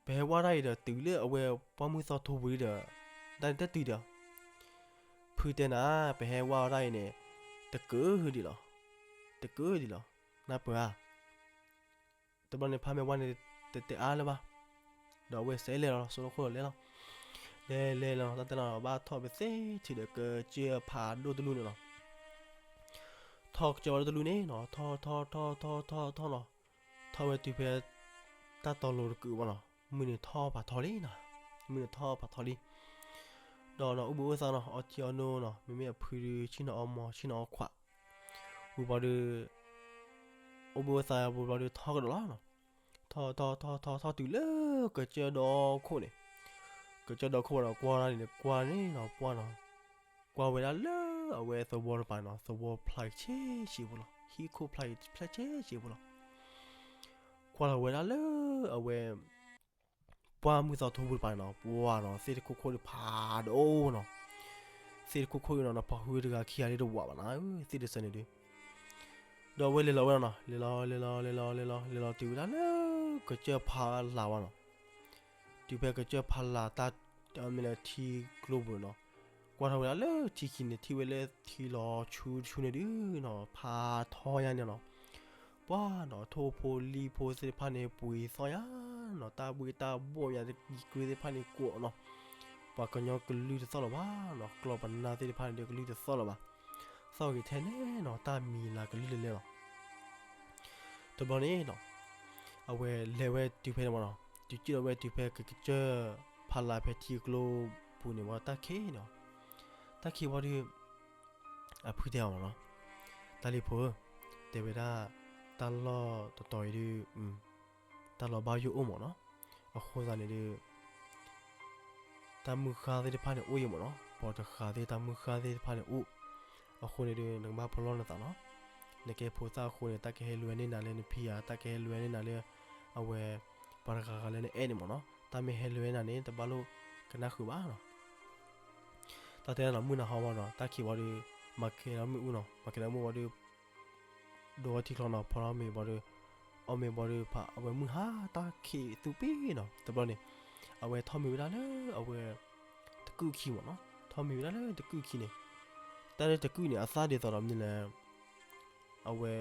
ပဟဲဝဲတၢ်အံၤဒီးတုၤလၢအဝဲပှၢ်မုၢ်သီထိပူၤလံဒီး, တၢ်န့ၣ်တတုၤဒီး, ဖုတဲနၤ ပဟဲဝဲအီၤတၢ်အံၤန့ၣ်, တကၢဒံးလီၤ, တကၢဒံးလီၤ, နၢ်ပၢၢ်ဧါ. တဘျီန့ၣ်ဖးမဲာ်ဝါန့ၣ် တတဲအါလၢၤဘၣ်, ဒီးအဝဲစဲးလဲၤလီၤ စိလီၤခိၣ်လီၤလဲၤလီၤ, လဲၤလဲၤလီၤ တၢ်တဲလီၤ ဘၣ်ထီၣ်ဖဲသ့ၣ်ထံးဒီးကစၢၢ်ဖးဒိၣ်တလူန့ၣ်လီၤ. ထီၣ်ကစၢၢ်ဖးဒိၣ်တလူန့ၣ်နီၤ ထီၣ်ထီၣ်ထီၣ်ထီၣ်ထီၣ်ထီၣ်နီၤ, ထီၣ်ဝဲတုၤဖဲ တၢ်တီၤလိၤတကုးဘၣ်နီၤ, မုၢ်န့ၣ်ထီၣ်ဖးထီလံနီၤ, မုၢ်န့ၣ်ထီၣ်ဖးထီလံ, ဒီးနီၤ အိၣ်ဘှံးအိၣ်သါနီၤ အီထံအီနိနီၤ မ့မ့ၢ်အဖုဒုး ဆ့ၣ်နီၤအီမိၤ ဆ့ၣ်နီၤအီခွး, ဝံၤဘျီဒီး အိၣ်ဘှံးအိၣ်သါဝံၤဘျီဒီးထီၣ်ကဒီးလီၤနီၤ, ထီၣ်ထီၣ်ထီၣ်ထီၣ်ထီၣ်တုၤလၢကစၢၢ်ဒီခိၣ်န့ၣ်, ကစၢၢ်ဒီခိၣ်ဘၣ်ဒီးကွၢ်ဒၣ်န့ၣ် ကွၢ်န့ၣ်နီၤ ကွၢ်နီၤ, ကွၢ်ဝဲဒၣ်လၢအဝဲသဝီတပၤန့ၣ်နီၤ သဝီဖျါဆဲးဆံးဖိလီၤ ဟံၣ်ခိၣ်ဖျါဖျါဆဲးဆံးဖိလီၤ, ကွၢ်လီၤဝဲဒၣ်လၢအဝဲ ပှၢ်မုၢ်သီထိပူၤတပၤန့ၣ်နီၤ ပှၢ်နီၤ သ့ၣ်တခိၣ်ခိၣ်ဒုးဖးဒိၣ်နီၤ, သ့ၣ်တခိၣ်ခိၣ်အံၤနီၤ နီၤ ပှၤဟုတဂၤခံဂၤလၢတဝးဘၣ်နီၤ သ့ၣ်တစၢန့ၣ်ဒုး, ဒီးအဝဲလဲၤလီၤဝဲဒၣ်နီၤ လဲၤလီၤလဲၤလီၤလဲၤလီၤလဲၤလီၤလဲၤလီၤတုၤဝဲဒၣ်လၢ ကစၢၢ်ဖးလၢ်ဝဲနီၤ, တုၤဖဲကစၢၢ်ဖးလၢ်တၢ် မ့ၢ်လၢထံကျိပူၤန့ၣ်နီၤ, ကွၢ်ထီၣ်ဝဲဒၣ်လၢထံခံန့ၣ် ထံၣ်ဝဲလၢထံလီၤဆူတဆူန့ၣ်ဒုးနီၤ ဖးထီယါန့ၣ်နီၤ, ပှၤနီၤ ထိၣ်ဖိလံၣ်ဖိသ့ၣ်တဖၣ်န့ၣ် ပှ့ၤသီၣ်ယါနီၤ, တၢ်ဘှ့ၣ်တၢ်ဘှီၣ်ယါ တံၤကြ့သ့ၣ်တဖၣ်န့ၣ် ကိးနီၤ, ပှၤကညီကလုၢ်တသီၣ်လၢၤဘၣ်နီၤ, ကျီၢ်ပနၢ်သ့ၣ်တဖၣ်န့ၣ်ဒီး ကလုၢ်တသီၣ်လၢၤဘၣ်, သီၣ်ဂ့ၤထဲန့ၣ်နီၤ တၢ်မံၤလၤကလုၢ်လဲၤလဲၤလီၤ. တဘျီန့ၣ်နီၤ, အဝဲလဲၤဝဲတုၤဖဲန့ၣ်မ့ၢ်နီၤ, တုၤစံၣ်လီၤဝဲတုၤဖဲကကစၢၢ်ဖးလၢ်ဖဲထံကျိပူၤန့ၣ်မ့ၢ် တၢ်ခံးနီၤ, တၢ်ခံးဝံၤဒီး အဖုတဲအီၤမ့ၢ်နီၤ, တၢ်လံၤဖိဧၢ, တဲဝဲဒၣ် တၢ်လီၢ်တတီၤအံၤဒုး တၢ်လီၤဘၣ်ယိၣ်အိၣ်မ့ၢ်နီၤ, အဃိသတးန့ၣ်ဒုး တၢ်မုၢ်ဃၢ်သ့ၣ်တဖၣ်န့ၣ်အိၣ်အံၤမ့ၢ်နီၤ, ပှၤတဃၢၤသ့ၣ်တၢ်မုၢ်ဃၢ်သ့ၣ်တဖၣ်န့ၣ်အိၣ်, အဃိန့ၣ်ဒုး နကဘၣ်ဖီလီၢ်နသးနီၤ, နကဲဖိသၣ်အဃိန့ၣ် တၢ်ကဟဲလွဲန့ၢ်နၤလၢနဖံယၤ, တၢ်ကဟဲလွဲန့ၢ်နၤလၢ အဝဲ ပှၤတဂၤဂၤလၢနအဲၣ်န့ၣ်မ့ၢ်နီၤ, တၢ်မ့ၢ်ဟဲလွဲနၤန့ၣ် တဘၣ်လိၣ်ကနၣ်ဃုာ်ဘၣ်နီၤ. တၢ်တဲဒၣ်နီၤ မုၢ်နၤဟီဝံၤနီၤ တၢ်ခံးဝံၤဒီး မၤကဲၤဒီးမ့ၣ်အူနီၤ, မၤကဲၤဒီးမ့ၣ်ဝံၤဒီး ဒိးဝဲထံချီနီၤ, ဖီထီၣ်မ့ၤဝံၤဒီး အီၣ်မ့ၤဝံၤဒီး ဖးအဝဲမုၢ်ဟါတၢ်ခံးသူပ့ၤနီၤ, တဘျီန့ၣ် အဝဲထီၣ်မ့ၤဝဲဒၣ်လၢအဝဲ တကုၢ်ခံမ့ၢ်နီၤ, ထီၣ်မ့ၤဝဲဒၣ်လၢတကုၢ်ခံန့ၣ်, တၢ်လၢတကုၢ်န့ၣ် အသၣ်ဒ်သိးဒီးမနုၤလဲၣ်, အဝဲ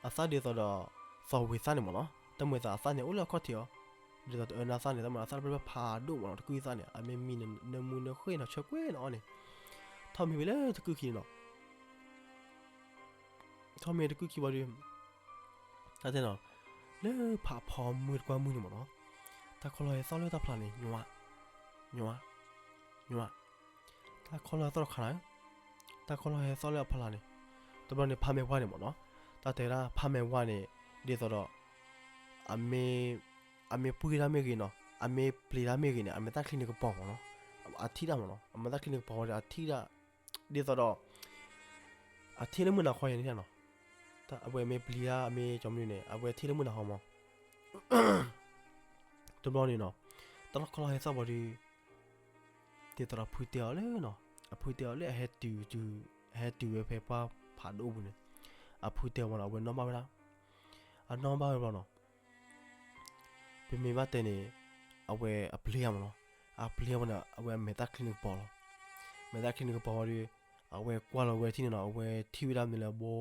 အသၣ်ဒ်သိးဒီး သီၣ်ဝံၤသၣ်န့ၣ်မ့ၢ်နီၤ, တၢ်မၤသးအသၣ်န့ၣ် အိၣ်လၢအခီၣ်ထံးအီၤ, ဒ်သိးတအၢနၢ်သၣ်န့ၣ် တၢ်မၤသးဖဲဖးဒိၣ်မ့ၢ်နီၤ, တကုၢ်သၣ်န့ၣ် အမ့ၢ်မံနၢမူနၢဃ့ၢ်နီၤ ဆၢကွဲးနီၤအီၤန့ၣ်, ထီၣ်မ့ၤဝဲလၢတကုၢ်ခံန့ၣ်နီၤ, ထီၣ်မ့ၤတကုၢ်ခံဝံၤဒီး တၢ်တဲနီၤ, လၢဖးဖီမုၢ်တကွၢ်မုၢ်န့ၣ်မ့ၢ်နီၤ, တၢ်ခီလီၤဟဲသီၣ်လၢတၢ်ဖျါန့ၣ် ညွၤ, ညွၤ, ညွၤ, တၢ်ခီလီၤဟဲသီၣ်တခါနၤဧၢ, တၢ်ခီလီၤဟဲသီၣ်လၢအဖျါန့ၣ်, တဘျီန့ၣ် ဖးမဲာ်ဝါန့ၣ်မ့ၢ်နီၤ, တၢ်တဲဝဲဒၣ်ဖးမဲာ်ဝါန့ၣ် ဒ်သိးဒီး အမ့ၢ် အမ့ၢ်ပှံၢ်တၢ်မ့ၢ်ဂ့ၤနီၤ, အမ့ၢ်ပျံၤတၢ်မ့ၢ်ဂ့ၤန့ၣ် အမဲာ်သၣ်ချံန့ၣ်ကပီၤမ့ၢ်နီၤ, အထံၣ်တၢ်မ့ၢ်နီၤ, အမဲာ်သၣ်ချံန့ၣ်ကပီၤဝံၤဒီး အထံၣ်တၢ် ဒ်သိးဒီး အထံၣ်လၢမုၢ်နၤဃီယဲန့ၣ်နီၤ, အဝဲမ့ၢ်ပျံၤတၢ် အမ့ၢ်ကၠီမနုၤန့ၣ် အဝဲထံၣ်လၢမုၢ်နၤဃီမ့ၢ် တဘျီန့ၣ်နီၤ, တၢ်လီၢ်ခီလီၤဟဲသီၣ်ဝံၤဒီး ဒ်သိးဒီးအဖုတဲအီၤလၢနီၤ, အဖုတဲအီၤလၢအဟဲတုၤ အဟဲတုၤဝဲဖဲပှၢ်ဖးဒိၣ်ပူၤန့ၣ်, အဖုတဲအီၤမ့ၢ်နီၤ အဝဲနီၣ်ဘၣ်ဝဲဒၣ်, အနီၣ်ဘၣ်ဝဲဘျီနီၤ ပမ့ၢ်ဘၣ်တဲန့ၣ် အဝဲအပျံၤဧါမ့ၢ်နီၤ, အပျံၤဧါမ့ၢ်န့ၣ် အဝဲအမဲာ်သၣ်ချံန့ၣ်ကပီၤလီၤ, မဲာ်သၣ်ချံန့ၣ်ကပီၤဝံၤဒီး အဝဲကွၢ်လီၤဝဲထံၣ်န့ၣ်နီၤ အဝဲထံၣ်ဝဲဒၣ်မနုၤလဲၣ် ဘီ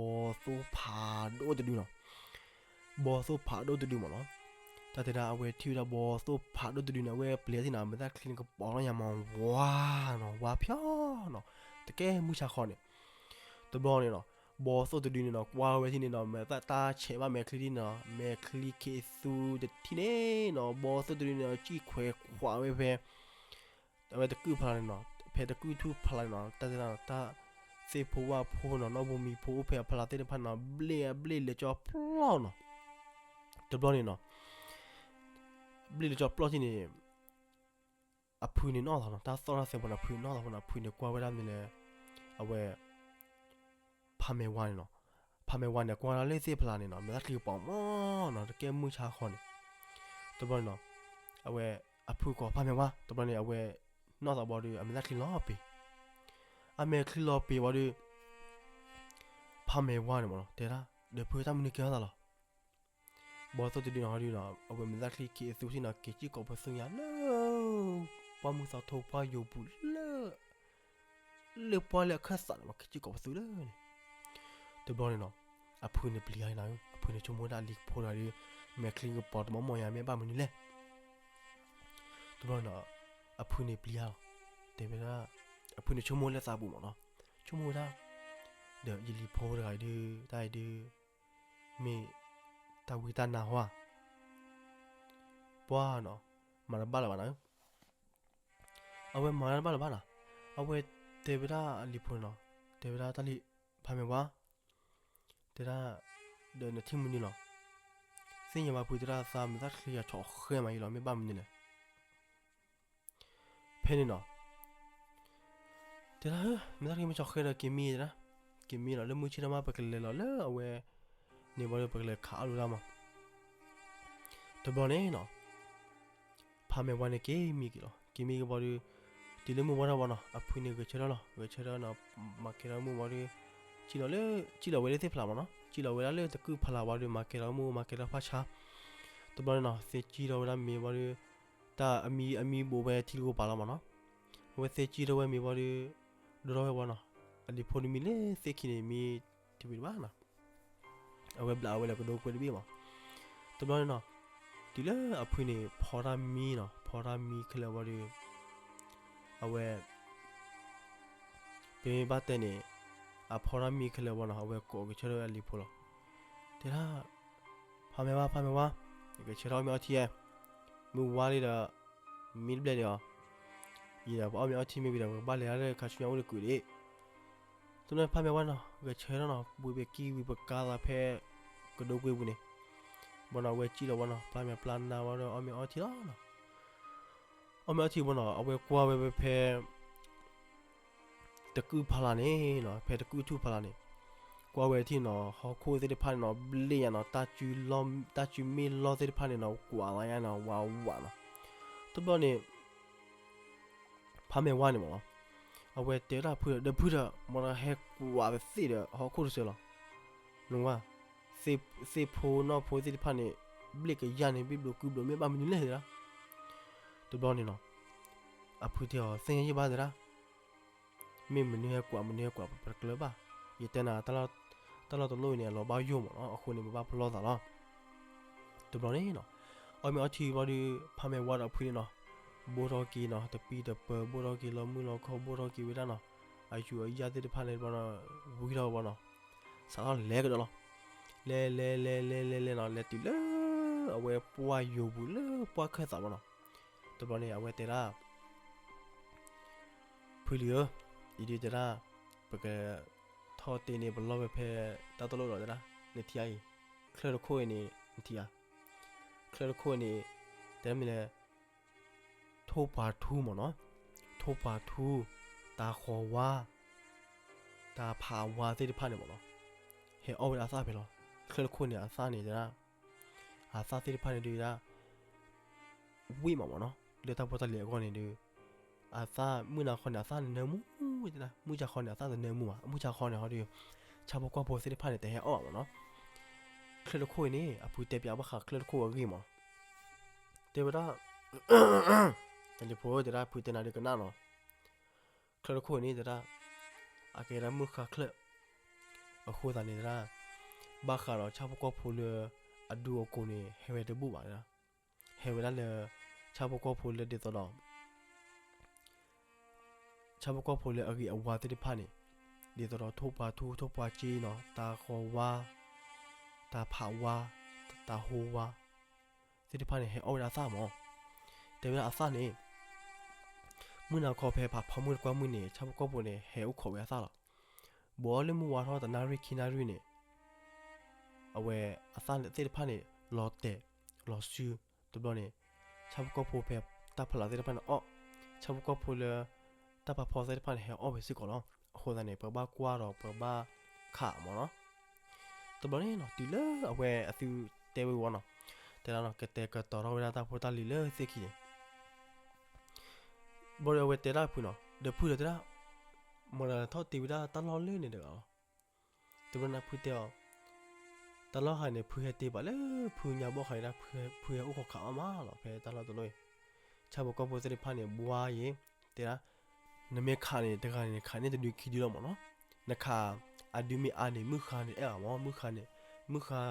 သိၣ်ဖးဒိၣ်တဒုနီၤ, ဘီသိၣ်ဖးဒိၣ်တဒုမ့ၢ်နီၤ, တၢ်တဲဒၣ်အဝဲထံၣ်ဝဲဒၣ်ဘီသိၣ်ဖးဒိၣ်တဒုန့ၣ် အဝဲပျံၤထံၣ်န့ၣ် အမဲာ်သၣ်ချံန့ၣ်ကပီၤလီၤညါမ့ၢ်ဝါနီၤ ဝါဖျီနီၤ, တကဲမုၢ်ဆါဃီန့ၣ်, တဘျီန့ၣ်နီၤ ဘီသိၣ်တဒုန့ၣ်နီၤ ကွၢ်ဝဲထံၣ်န့ၣ်နီၤ မဲာ်သၣ်တၢ်ဆဲးဘၣ်မဲာ်ချံဒ်န့ၣ်နီၤ မဲာ်ချံခံးသူတထံၣ်န့ၣ်နီၤ ဘီသိၣ်တဒုန့ၣ်နီၤ စံၣ်ခွဲးခွးဝဲဖဲ အဝဲတကုၢ်ဖးလၢ်န့ၣ်နီၤ ဖဲတကုၢ်ထူၣ်ဖးလၢ်န့ၣ်နီၤ တၢ်တဲဒၣ်တၢ်သ့ၣ်ဖိဝၣ်ဖိနီၤ နီၢ်ဘိမံၤဖိအိၣ်ဖဲအဖးလၢ်သ့ၣ်တဖၣ်န့ၣ်နီၤ ဘျ့အဘျ့လဲၤကၠီပျီနီၤ, တဘျီန့ၣ်နီၤ ဘျ့လဲၤကၠီပျီထံၣ်န့ၣ် အဖုန့ၣ်နီၣ်သးနီၤ တၢ်သီၣ်တၢ်သဲဖိန့ၣ် အဖုန့ၣ်နီၣ်သးဖိန့ၣ် အဖုန့ၣ်ကွၢ်ဝဲဒၣ်မနုၤလဲၣ် အဝဲ ဖးမဲာ်ဝါန့ၣ်နီၤ, ဖးမဲာ်ဝါန့ၣ် ကွၢ်ဝဲဒၣ်လၢသ့ၣ်ဖးလၢ်န့ၣ်နီၤ မဲာ်သၣ်ချံကပီၤမ့ၢ်နီၤ တကဲမုၢ်ဆါဃီန့ၣ်, တဘျီန့ၣ်နီၤ အဝဲ အဖုကိးဖးမဲာ်ဝါ တဘျီန့ၣ် အဝဲနီၣ်သးဘီဒီး အမဲာ်သၣ်ချံလီၤပ့ၤ, အမဲာ်ချံလီၤပ့ၤဝံၤဒီး ဖးမဲာ်ဝါန့ၣ်မ့ၢ်နီၤ တဲဒၣ် ဒီးဖုတၢ်မနုၤကဲထီၣ်သးလီၤ ဘီသိၣ်တဒုန့ၣ်ဟီဒုနီၤ အဝဲမဲာ်သၣ်ချံက့ၤအသူထံၣ်နီၤ က့ၤစံၣ်ကိးပသူညါလၢ ပှၢ်မုၢ်သီထိပှၢ်ယိာ်ပူၤလၢ လၢပှၢ်လၢအခၢၣ်သးန့ၣ် က့ၤစံၣ်ကိးပသူလၢန့ၣ်, တဘျီန့ၣ်နီၤ အဖုန့ၣ်ပျံၤဧါန့ၣ်နီၤ အဖုန့ၣ်ဆိကမိၣ်ဝဲဒၣ်လံၤဖိတဂၤဒီး မဲာ်ချံကပီၤတမီၢ်မီၢ်ယါ မ့ၢ်ဘၣ်မနုၤလဲၣ်, တဘျီန့ၣ်နီၤ အဖုန့ၣ်ပျံၤဧါလီၤ, တဲဝဲဒၣ် အဖုန့ၣ်ဆိကမိၣ်လၢသးပူၤမ့ၢ်နီၤ ဆိကမိၣ်ဝဲဒၣ် ဒီးယလံၤဖိတဂၤအံၤဒုး တၢ်အံၤဒုး မ့ၢ်တၢ်ဝံတၢ်နါဟီဧါ, ပှၤနီၤ မၤတဘၣ်လၢၤဘၣ်နီၤ, အဝဲမၤတဘၣ်လၢၤဘၣ်နီၤ, အဝဲတဲဝဲဒၣ်အလံၤဖိန့ၣ်နီၤ, တဲဝဲဒၣ်တၢ်လံၤ ဖးမဲာ်ဝါ, တဲဒၣ် ဒီးနထံၣ်မနုၤလီၤ, သ့ၣ်ညါဘၣ်ဖုတဲဒၣ်သးမဲာ်သၣ်ချံအဆီၣ်ဃဲမးအံၤလီၤ မ့ၢ်ဘၣ်မနုၤလဲၣ် ဖဲန့ၣ်နီၤ, တဲဒၣ် မဲာ်သၣ်ချံမ့ၢ်ဆီၣ်ဃဲဒီးက့ၤမံတဲဒၣ်, က့ၤမံလီၤ လၢမုၢ်ဆ့ၣ်ထီၣ်မး ပကလဲၤလီၤလၢအဝဲန့ၣ်ဘၣ်ဒီး ပကလဲၤခးအီၣ်လိာ်တၢ်မး, တဘျီန့ၣ်နီၤ, ဖးမဲာ်ဝါန့ၣ်က့ၤမံက့ၤလီၤ က့ၤမံက့ၤဘၣ်ဒီး, တုၤလၢမုၢ်ဝါထီၣ်ဘၣ်နီၤ အဖုန့ၣ်ဂဲၤဆၢထၢၣ်လီၤ ဂဲၤဆၢထၢၣ်နီၤ, မၤကဲၤထီၣ်မုၢ်ဝါဒီး, စံၣ်လီၤလၢ, စံၣ်လီၤဝဲလၢသ့ၣ်ဖျါမးနီၤ စံၣ်လီၤဝဲဒၣ်လၢတကုၢ်ဖးလၢ်ဝံၤဒီး မၤကဲၤထီၣ်မုၢ် မၤကဲၤထီၣ်ဖးဆါ, တဘျီန့ၣ်နီၤ သ့ၣ်စံၣ်ထီၣ်ဝဲဒၣ်မ့ၤဝံၤဒီး, တၢ်အမံအမံဘိးဝဲထံလိာ်ကပၤလီၤမးနီၤ အဝဲသ့ၣ်စံၣ်ထီၣ်ဝဲမ့ၤဝံၤဒီး ဒိၣ်ထီၣ်ဝဲဝံၤနီၤ, အလံၤဖိတမံၤလၢသ့ၣ်ခံန့ၣ် မ့ၢ်တဝံၤတဘၣ်နီၤ, အဝဲဘျးအဝဲလၢကဒိကွဲတဘ့ၣ်မး. တဘျီန့ၣ်နီၤ, တုၤလၢအဖုန့ၣ် ဖီတၢ်မံနီၤ, ဖီတၢ်မံခဲလၢာ်ဝံၤဒီး အဝဲ ပမ့ၢ်ဘၣ်တဲန့ၣ် အဖီတၢ်မံခဲလၢာ်ဝံၤနီၤ, အဝဲကိးကဆၢထၢၣ်ဝဲအလံၤဖိလီၤ. တဲဒၣ်, ဖါမဲာ်ဝါ, ဖါမဲာ်ဝါ, ယကဆၢထၢၣ်အီၣ်မ့ၤအီထံဧါ, မုၢ်ဝါလံဒီး မံတဘျဲၣ်ဒံးအီၤ, ယဒီးပအီၣ်မ့ၤအီထံမ့ၢ်ဝံၤဒီး ပကဘၣ်လဲၤဒၣ်လၢခါဆူညါအိၣ်တကုာ်ဒံး. တဘျီန့ၣ်ဖါမဲာ်ဝါနီၤ ကဆၢထၢၣ်နီၤ, ဘှံးပကံၢ်ဝံၤပကါသးဖဲ ကဒိကွဲပူၤန့ၣ်, ဘၣ်နီၤ အဝဲစံၣ်လီၤဝံၤနီၤ, ပျၢ်မဲာ်ပျၢ်နါဝံၤဒီး အီၣ်မ့ၤအီထံလီၤနီၤ. အီၣ်မ့ၤအီထံဝံၤနီၤ, အဝဲကွၢ်ဝဲဖဲ တကုၢ်ဖးလၢ်န့ၣ်နီၤ, ဖဲတကုၢ်ထူၣ်ဖးလၢ်န့ၣ်, ကွၢ်ဝဲထံၣ်နီၤ ဟီၣ်ခိၣ်သ့ၣ်တဖၣ်န့ၣ်နီၤ ဘျ့ၣ်ညါနီၤ, တၢ်စုမ့ၢ်လီၢ်သ့ၣ်တဖၣ်န့ၣ်နီၤ ကွးလီၤညါနီၤ ဝးဝးနီၤ. တဘျီန့ၣ် ဖါမဲာ်ဝါန့ၣ်မးနီၤ, အဝဲတဲဝဲဒၣ်ဖုဒီး ဒီးဖုဒီး မ်နဟဲကွးသ့ၣ်ဒီးဟီၣ်ခိၣ်တစၢၤလီၤ, နဝဲ သ့ၣ်ဖိနီၢ်ဖိသ့ၣ်တဖၣ်န့ၣ် ဘျ့ၣ်ကယၢ်န့ၣ် ဘျ့ၣ်ဘျိးကုဘျိး မ့ၢ်ဘၣ်မနုၤလဲၣ်တဲဒၣ်. တဘျီန့ၣ်နီၤ အဖုတဲအီၤ သ့ၣ်ညါယဘၣ်တဲဒၣ်, မ့ၢ်မနုၤဟဲကွး မနုၤဟဲကွး ပတကျၢၤဘၣ်, ယတဲနၤ တၢ်လီၢ်တလိၣ်အံၤန့ၣ် အလီၤဘၣ်ယိၣ်မးနီၤ, အဃိန့ၣ် ပဘၣ်ပလီၢ်သးလီၤ. တဘျီန့ၣ်နီၤ အီၣ်မ့ၤအီထံဘျီဒီး ဖါမဲာ်ဝါဒီးအဖုန့ၣ်နီၤ ဘိၣ်ထီၣ်က့ၤနီၤ တပံတပၢၤ ဘိၣ်ထီၣ်က့ၤလီၤမုၢ်လီၤခီ ဘိၣ်ထီၣ်က့ၤဝဲဒၣ်နီၤ အယူၤအယၢ်သ့ၣ်တဖၣ်န့ၣ်ဘျီနီၤ ဝံထီၣ်ဝဲနီၤ စးထီၣ်လဲၤကဒီးလီၤ. လဲၤလဲၤလဲၤလဲၤလဲၤလဲၤနီၤ လဲၤတုၤလၢ အဝဲပှၢ်ယိာ်ပူၤလၢပှၢ်ခၢၣ်သးဘၣ်နီၤ. တဘျီန့ၣ် အဝဲတဲဒၣ် ဖုလံၤဧၢ, အံၤဒုးတဲဒၣ် ပကထီၣ်တ့ၢ်န့ၢ် ပလီၢ်ဝဲဖဲတၢ်တလိၣ်ဒီးတဲဒၣ် နထံၣ်အံၤ ချၢၣ်တခိၣ်အံၤန့ၣ် နထံၣ်ဧါ, ချၢၣ်တခိၣ်အံၤန့ၣ် တဲမ့ၢ်လဲၣ် ထိၣ်ပှာ်ထူမ့ၢ်နီၤ, ထိၣ်ပှာ်ထူ, တၢ်ဃီၤဝါ, တၢ်ဖးဝါသ့ၣ်တဖၣ်န့ၣ်မ့ၢ်နီၤ, ဟဲအီၣ်ဝဲဒၣ်အသၣ်ဖဲလီၤ. ချၢၣ်တခိၣ်န့ၣ် အသၣ်န့ၣ်တဲဒၣ် အသၣ်သ့ၣ်တဖၣ်န့ၣ်ဒုးဒၣ် ဝံၣ်မးမ့ၢ်နီၤ, လၢတၢ်ဖိတၢ်လံၤအဂီၢ်န့ၣ်ဒုး အသၣ်မုၢ်နၤခီန့ၣ် အသၣ်န့ၣ်နၢမူ, မုၢ်ဆါခီန့ၣ် အသၣ်တနၢမူဘၣ်, မုၢ်ဆါခီန့ၣ်ဟီဒုး ဆၣ်ဖိကီၢ်ဖိသ့ၣ်တဖၣ်န့ၣ် တဟဲအီၣ်ဘၣ်မ့ၢ်နီၤ. ချၢၣ်တခိၣ်အံၤန့ၣ် အဖုတဲပၠးဘၣ်ဃးချၢၣ်တခိၣ်အဂ့ၢ်မး, တဲဝဲဒၣ် တၢ်လံၤဖိ တဲဒၣ် ဖုတဲနၤဒုးကနၣ်နီၤ, ချၢၣ်တခိၣ်အံၤန့ၣ်တဲဒၣ် အကဲဒၣ်မုၢ်ဃါချၢၣ်, အဃိသတးန့ၣ်တဲဒၣ် ဘၣ်ဃးဒီးဆၣ်ဖိကီၢ်ဖိလၢ အဒူအကိးန့ၣ် ဟဲဝဲတဘူၣ်ဘၣ်, ဟဲဝဲဒၣ်လၢ ဆၣ်ဖိကီၢ်ဖိလၢဒ်သိးဒီး ဆၣ်ဖိကီၢ်ဖိလၢအဂ့ၤအဝါသ့ၣ်တဖၣ်န့ၣ် ဒ်သိးဒီးထိၣ်ပှာ်ထူ ထိၣ်ပှာ်စ့နီၤ တၢ်ဃီၤဝါ တၢ်ဖးဝါ တၢ်ဟိဝါ သ့ၣ်တဖၣ်န့ၣ် ဟဲအီၣ်ဝဲဒၣ်အသၣ်မး, တဲဝဲဒၣ်အသၣ်န့ၣ် မုၢ်နၤခီဖဲဖးဖီမုၢ်တကွၢ်မုၢ်န့ၣ် ဆၣ်ဖိကီၢ်ဖိန့ၣ် ဟဲအိၣ်ခိးဝဲအသၣ်လီၤ. ဘၣ်လၢမုၢ်ဝါထီၣ်တနၣ်ရံၣ်ခံနၣ်ရံၣ်န့ၣ် အဝဲအသၣ်သ့ၣ်တဖၣ်န့ၣ် လီၤတဲာ် လီၤစု, တဘျီန့ၣ် ဆၣ်ဖိကီၢ်ဖိဖဲတၢ်ဖီလာ်သ့ၣ်တဖၣ်န့ၣ်အီၣ်, ဆၣ်ဖိကီၢ်ဖိလၢ တၢ်ဖးဖီသ့ၣ်တဖၣ်န့ၣ် ဟဲအီၣ်ဝဲစ့ၢ်ကီးလီၤ. အဃိသတးန့ၣ် ပဘၣ်ကွၢ်ဒီးပဘၣ်ခးမးနီၤ. တဘျီန့ၣ်နီၤ တုၤလၢအဝဲအသုတဲဝဲဝံၤနီၤ, တဲဒၣ်နီၤ ကတဲာ်ကတီၤထီၣ်ဝဲဒၣ်တၢ်ဖိတၢ်လံၤလၢသ့ၣ်ခံန့ၣ် ဘၣ်ဒီးအဝဲတဲဒၣ်ဖုနီၤ, ဒီးဖုဒီးတဲဒၣ် မ့ၢ်ဒီးထီၣ်တ့ၢ်ဝဲဒၣ်တၢ်လီၢ်လၢန့ၣ်တဂၤလီၤ. တဘျီန့ၣ်ဖုတဲအီၤ, တၢ်လီၢ်ဟးန့ၣ် ဖုဟဲတ့ၢ်ဘၣ်လၢဖုညါဘီၣ်ဃးဒၣ် ဖုဟဲအိၣ်ခိးခးအီၣ်မးလီၤ ဖဲတၢ်လီၢ်တလီၢ်အံၤ, ဆၣ်ဖိကီၢ်ဖိသ့ၣ်တဖၣ်န့ၣ် ဘှါယဲၤ, တဲဒၣ် နမ့ၢ်ခးန့ၣ် တဂၤန့ၣ် နခးန့ၢ်တဒုခံဒုလီၤမးနီၤ, နခး အဒုမ့ၢ်အါန့ၣ် မုၢ်ဃါန့ၣ်တအဲၣ်ဘၣ်မး, မုၢ်ဃါန့ၣ် မုၢ်ဃါ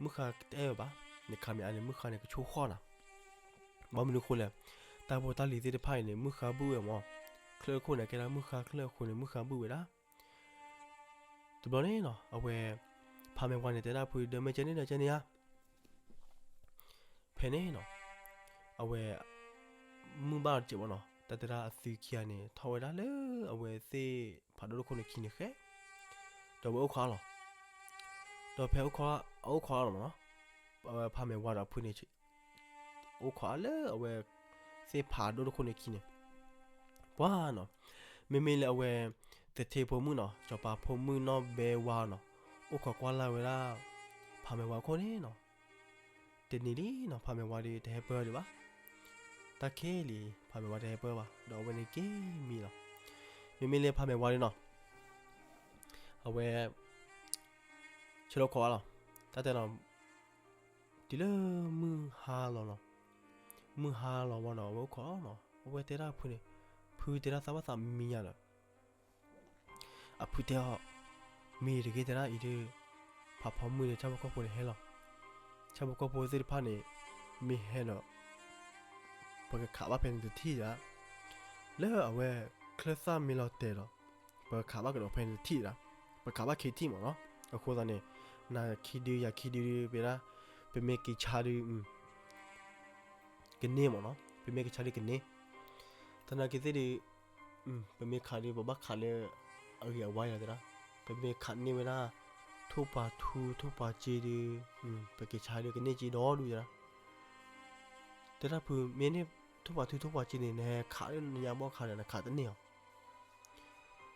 မုၢ်ဃါတအဲၣ်ဝဲဘၣ်, နခးမ့ၢ်အါန့ၣ် မုၢ်ဃါန့ၣ် ကဆိၣ်ဃီၣ်နၤ ဘၣ်မနုၤအဃိလဲၣ်, တၢ်ဖိတၢ်လံၤသ့ၣ်တဖၣ်အံၤန့ၣ် မုၢ်ဃါဘုၣ်ဝဲမး, ချၢၣ်ခိၣ်န့ၣ် ကဲဒၣ်မုၢ်ဃါချၢၣ်အဃိန့ၣ် မုၢ်ဃါဘုၣ်ဝဲဒၣ်. တဘျီန့ၣ်နီၤ အဝဲ ဖါမဲာ်ဝါန့ၣ် တဲဒၣ်ဖု ဒီးမ့ၢ်ကဲန့ၣ်ဒီးကဲန့ၣ်ဧါ, ဖဲန့ၣ်နီၤ အဝဲ မုၢ်ဘၣ်တစဲးဘၣ်နီၤ တၢ်တဲဒၣ်အသုခံဂၤန့ၣ် ထီၣ်ဝဲဒၣ်လၢအဝဲသ့ၣ်ဖးဒိၣ်တခိၣ်န့ၣ်ခံန့ၣ်ဃဲ, ဒီးအဝဲအိၣ်ခိးအါလီၤ, ဒီးဖဲအအိၣ်ခိးအါလီၤမးနီၤ ဖါမဲာ်ဝါဒီးဖုန့ၣ် အိၣ်ခိးအါလၢအဝဲ သ့ၣ်ဖးဒိၣ်တခိၣ်န့ၣ်ခံန့ၣ်, ပှၤနီၤ မ့မ့ၢ်လၢအဝဲ သထ့ဖိမုၣ်နီၤ စီၤပၤဖိမုၣ်နီၢ်ဘဲဝါနီၤ အိၣ်ခိးကွၢ်လၢ်ဝဲဒၣ် ဖါမဲာ်ဝါအခိၣ်န့ၣ်နီၤ, တနံၤလံနီၤ ဖါမဲာ်ဝါဒီးတဟဲပၢၢ်ဒံးဘၣ်, တၢ်ခဲလံ ဖါမဲာ်ဝါတဟဲပၢၢ်ဘၣ် ဒီးအဝဲန့ၣ်က့ၤမံလီၤ. မ့မ့ၢ်လၢဖါမဲာ်ဝါဒီးနီၤ အဝဲ ဆၢထၢၣ်ခိးအါလီၤ, တၢ်တဲနီၤ တုၤလၢမုၢ်ဟါလီၤနီၤ, မုၢ်ဟါလီၤဝံၤနီၤ အဝဲအိၣ်ခိးနီၤ အဝဲတဲဒၣ်ဖုန့ၣ်, ဖု ဖုတဲဒၣ်သးဘၣ်သးမံညါဒီး အဖုတဲအီၤ, မ့ၢ်တဂ့ၤတဲဒၣ်အံၤဒီး ဖးဖီမုၢ်ဒီး ဆၣ်ဖိကီၢ်ဖိန့ၣ်ဟဲလီၤ. ဆၣ်ဖိကီၢ်ဖိသ့ၣ်တဖၣ်န့ၣ် မ့ၢ်ဟဲဒီး ပကခးဘၣ်ဖဲန့ၣ်တထံၣ်ဒၣ်, လၢအဝဲချၢၣ်သၣ်မ့ၢ်လီၤတဲာ်ဒီး ပကခးဘၣ်ကဒီးဖဲန့ၣ်တထံၣ်ဒၣ်, ပခးဘၣ်ခံထံၣ်မ့ၢ်နီၤ. အဃိသတးန့ၣ် နၤခံဒု ယၤခံဒုဒု ပဒၣ် ပမ့ၢ်က့ၤဆါဒု ကန့ၢ်မ့ၢ်နီၤ, ပမ့ၢ်ကဆါဒုကန့ၢ်. သနာ်က့သ့ၣ်ဒု ပမ့ၢ်ခးဒု ပဘၣ်ခးလၢအဂ့ၤအဝါယၤသဒၣ်, ပမ့ၢ်ခးန့ၢ်ဝဲဒၣ် ထိၣ်ပၤထူထိၣ်ပၤစ့ဒု ပက့ၤဆါဒုကန့ၢ်စ့ဒီဒုသဒၣ်. တဲဒၣ်ဖု မ့ၢ်န့ၢ်ထိၣ်ပၤထူထိၣ်ပၤစ့န့ၣ် နဟဲခးလၢနညါဘီၣ်ခးဒီး နခးတန့ၢ်အီၤ.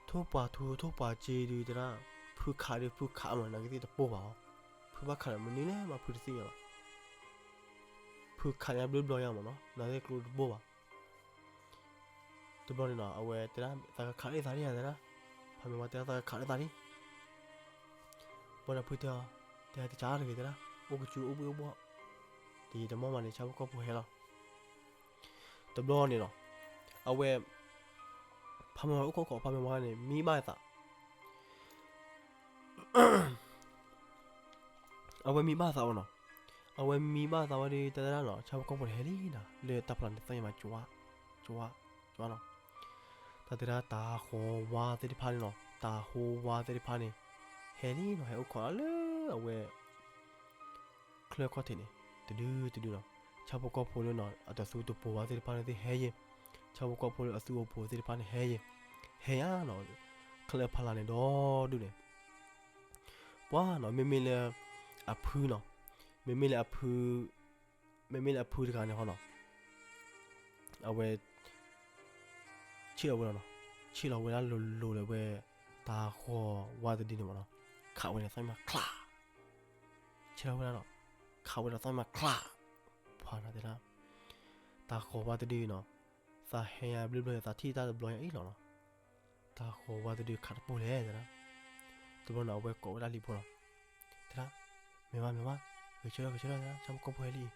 ထိၣ်ပၤထူထိၣ်ပၤစ့ဒုသဒၣ်, ဖုခးဒု ဖုခးမ့ၢ် နၤကသ့ၣ်တပိၢ်ဘၣ်အီၤ, ဖုဘၣ်ခးဒီးမနုၤလဲၣ်မး ဖုတသ့ၣ်ညါဘၣ်. ဖုခးညါဘျုးဘျီညါမ့ၢ်နီၤ, နၤသ့ၣ်ကျိတပိၢ်ဘၣ်. တဘျီန့ၣ်နီၤ အဝဲတဲဒၣ် သးကခးလၢသးဒံးသဒၣ်, ဖးမဲာ်ဝါတဲဒၣ်သးကခးလၢသးဒံး. ဘၣ်ဒီးဖုတဲအီၤ, တဲတကးတဂ့ၤသဒၣ်, အိၣ်ကစူအိၣ်ဘှ့ၣ်အိၣ်ဘှီၣ်, တယံာ်တမီၢ်မးန့ၣ် ဆၣ်ဖိကီၢ်ဖိဟဲလီၤ. တဘျီန့ၣ်နီၤ အဝဲ ဖးမဲာ်ဝါအိၣ်ခိးခိး ဖးမဲာ်ဝါန့ၣ် မံဘၣ်သး အဝဲမံဘၣ်သးဝဲနီၤ. အဝဲမံဘၣ်သးဝဲဒီး တဲဒၣ်နီၤ ဆၣ်ဖိကီၢ်ဖိန့ၣ်ဟဲလံနီၤ လၢတၢ်ဖျါန့ၣ် သီၣ်ညါမး ကၠွါ ကၠွါ ကၠွါနီၤ. တၢ်တဲဒၣ်တၢ်ဟီၣ်ဝါသ့ၣ်တဖၣ်န့ၣ်နီၤ တၢ်ဟီၣ်ဝါသ့ၣ်တဖၣ်န့ၣ် ဟဲလံနီၤ ဟဲအိၣ်ခိးလၢအဝဲ ချၢၣ်ခီၣ်ထံးန့ၣ် တဒုတဒုနီၤ. ဆၣ်ဖိကီၢ်ဖိလၢနီၤ အတသူတပိၤဝဲသ့ၣ်တဖၣ်န့ၣ်သ့ၣ်ဟဲယဲၢ်, ဆၣ်ဖိကီၢ်ဖိလၢအသူအပိၤသ့ၣ်တဖၣ်န့ၣ်ဟဲယဲၢ်, ဟဲယါနီၤ ချၢၣ်ဖးလၢ်န့ၣ်ဒီဒုန့ၣ် ပှၤနီၤ မ့မ့ၢ်လၢ အဖုနီၤ, မ့မ့ၢ်လၢအဖု မ့မ့ၢ်လၢအဖုတဂၤန့ၣ်ဟီနီၤ အဝဲ ဆ့ၣ်လီၤဝဲလီၤနီၤ, ဆ့ၣ်လီၤဝဲဒၣ်လိၤလိၤဒီးဝဲ တၢ်ဟီၣ်ဝါတဒုန့ၣ်မ့ၢ်နီၤ, ခးဝဲန့ၣ်သီၣ်မးချး, ဆ့ၣ်လီၤဝဲဒၣ်နီၤ, ခးဝဲဒီးသီၣ်မးချး, ပှၤနီၤတဲဒၣ် တၢ်ဟီၣ်ဝါတဒုနီၤ, သးဟဲယါဘျုးဘျီ သးထံၣ်တၢ်တဘျီညါအံၤလီၤနီၤ, တၢ်ဟီၣ်ဝါတဒုခးတပိၢ်လဲၣ်တဲဒၣ်, တဘျီနီၤ အဝဲကိးဝဲဒၣ်လံၤဖိလီၤ, တဲဒၣ် မ့ၢ်မးမ့ၢ်မး, ဂဲၤဆၢထၢၣ်ဂဲၤဆၢထၢၣ်တဲဒၣ် ဆၣ်ဖိကီၢ်ဖိဟဲလံအံၤ ဒီး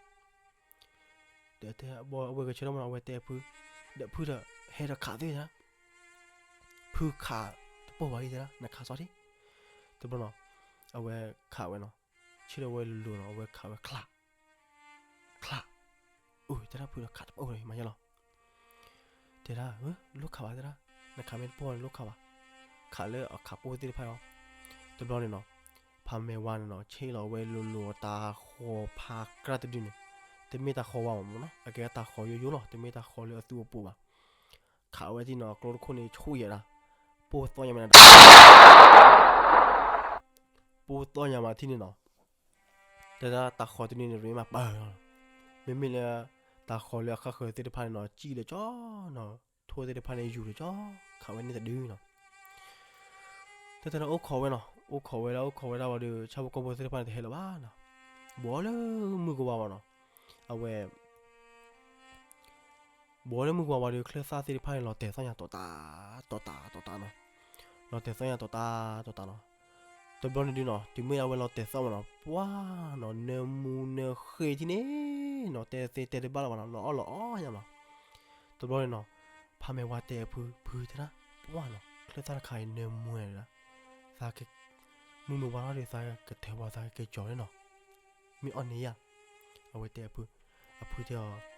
တဲဘၣ်အဝဲဂဲၤဆၢထၢၣ်မးနီၤ အဝဲတဲအဖု, ဒီးဖုဒီး ဟဲဒီးခးသ့တဲဒၣ်, ဖုခးတပိၢ်ဘၣ်အံၤတဲဒၣ် နခးစီထံ, တဘျီနီၤ အဝဲခးဝဲနီၤ, ဆ့ၣ်လီၤဝဲလိၤလိၤနီၤ အဝဲခးဝဲချး, ချး, အၢ တဲဒၣ်ဖုဒီးခးတပိၢ်ဝဲမးယဲလီၤ တဲဒၣ် လိၣ်ခးဘၣ်တဲဒၣ်, နခးမ့ၢ်တပိၢ်န့ၣ်လိၣ်ခးဘၣ်, ခးလၢအခးပိၢ်သ့ၣ်တဖၣ်အီၤ, တဘျီန့ၣ်နီၤ, ဖးမဲာ်ဝါန့ၣ်နီၤ ဆ့ၣ်လီၤဝဲလိၤလိၤတၢ်ဟီၣ်ဖးကြၢ်တဒုန့ၣ်, တမ့ၢ်တၢ်ဟီၣ်ဝါမ့ၢ်နီၤ အကဲတၢ်ဟီၣ်ယိယိလီၤ တမ့ၢ်တၢ်ဟီၣ်လၢအသူအပိၤဘၣ်, ခးဝဲထံၣ်နီၤ ကျိတခိၣ်န့ၣ်ဆူၣ်ယဲဒၣ်, ပိၢ်သီၣ်ညါမး ပိၢ်သီၣ်ညါမးထံၣ်န့ၣ်နီၤ, တဲဒၣ်တၢ်ဟီၣ်တဒုန့ၣ်ရ့မးပၢၢ်လီၤ, မ့မ့ၢ်လၢ တၢ်ဟီၣ်လၢအဃၣ်ဃၢၤသ့ၣ်တဖၣ်န့ၣ်နီၤ စံၣ်လၢကၠီနီၤ, ထိၣ်သ့ၣ်တဖၣ်န့ၣ်ယူၤလၢကၠီ, ခးဝဲန့ၣ်တဒုနီၤ, တဲတဲဒီးအိၣ်ခိးဝဲနီၤ အိၣ်ခိးဝဲဒၣ်အိၣ်ခိးဝဲဒၣ်ဝံၤဒီး ဆၣ်ဖိကီၢ်ဖိသ့ၣ်တဖၣ်န့ၣ်တဟဲလၢၤဘၣ်နီၤ, ဘှီလၢမုၢ်ကဝါဝဲနီၤ, အဝဲ ဘှီလၢမုၢ်ကဝါဝံၤဒီး ချၢၣ်သၣ်သ့ၣ်တဖၣ်န့ၣ် လီၤတဲာ်သီၣ်ညါတီၤတၢ် တီၤတၢ် တီၤတၢ်နီၤ, လီၤတဲာ်သီၣ်ညါတီၤတၢ် တီၤတၢ်နီၤ, တဘျီန့ၣ်ဒုနီၤ တုၤမ့ၢ်အဝဲလီၤတဲာ်သီၣ်မးနီၤ ပှၤနီၤ နၢမူနၢဃ့ထံၣ်န့ၣ်နီၤ တဲသ့တဲတဘၣ်လၢၤဘၣ်နီၤ လီၤအီၣ်လီၤအီညါနီၤ, တဘျီန့ၣ်နီၤ ဖးမဲာ်ဝါတဲအဖု ဖုတဲဒၣ် ပှၤနီၤ ချၢၣ်သၣ်တခါအံၤနၢမူနၢဒၣ်, သးက မုၢ်မ့ၢ်ဝါထီၣ်ဒီး သးကထၢၣ်ပှၤ သးကက့ၤကၠီၤန့ၣ်နီၤ, မ့ၢ်အီၣ်န့ၢ်ယၤ, အဝဲတဲအဖု, အဖုတဲအီၤ,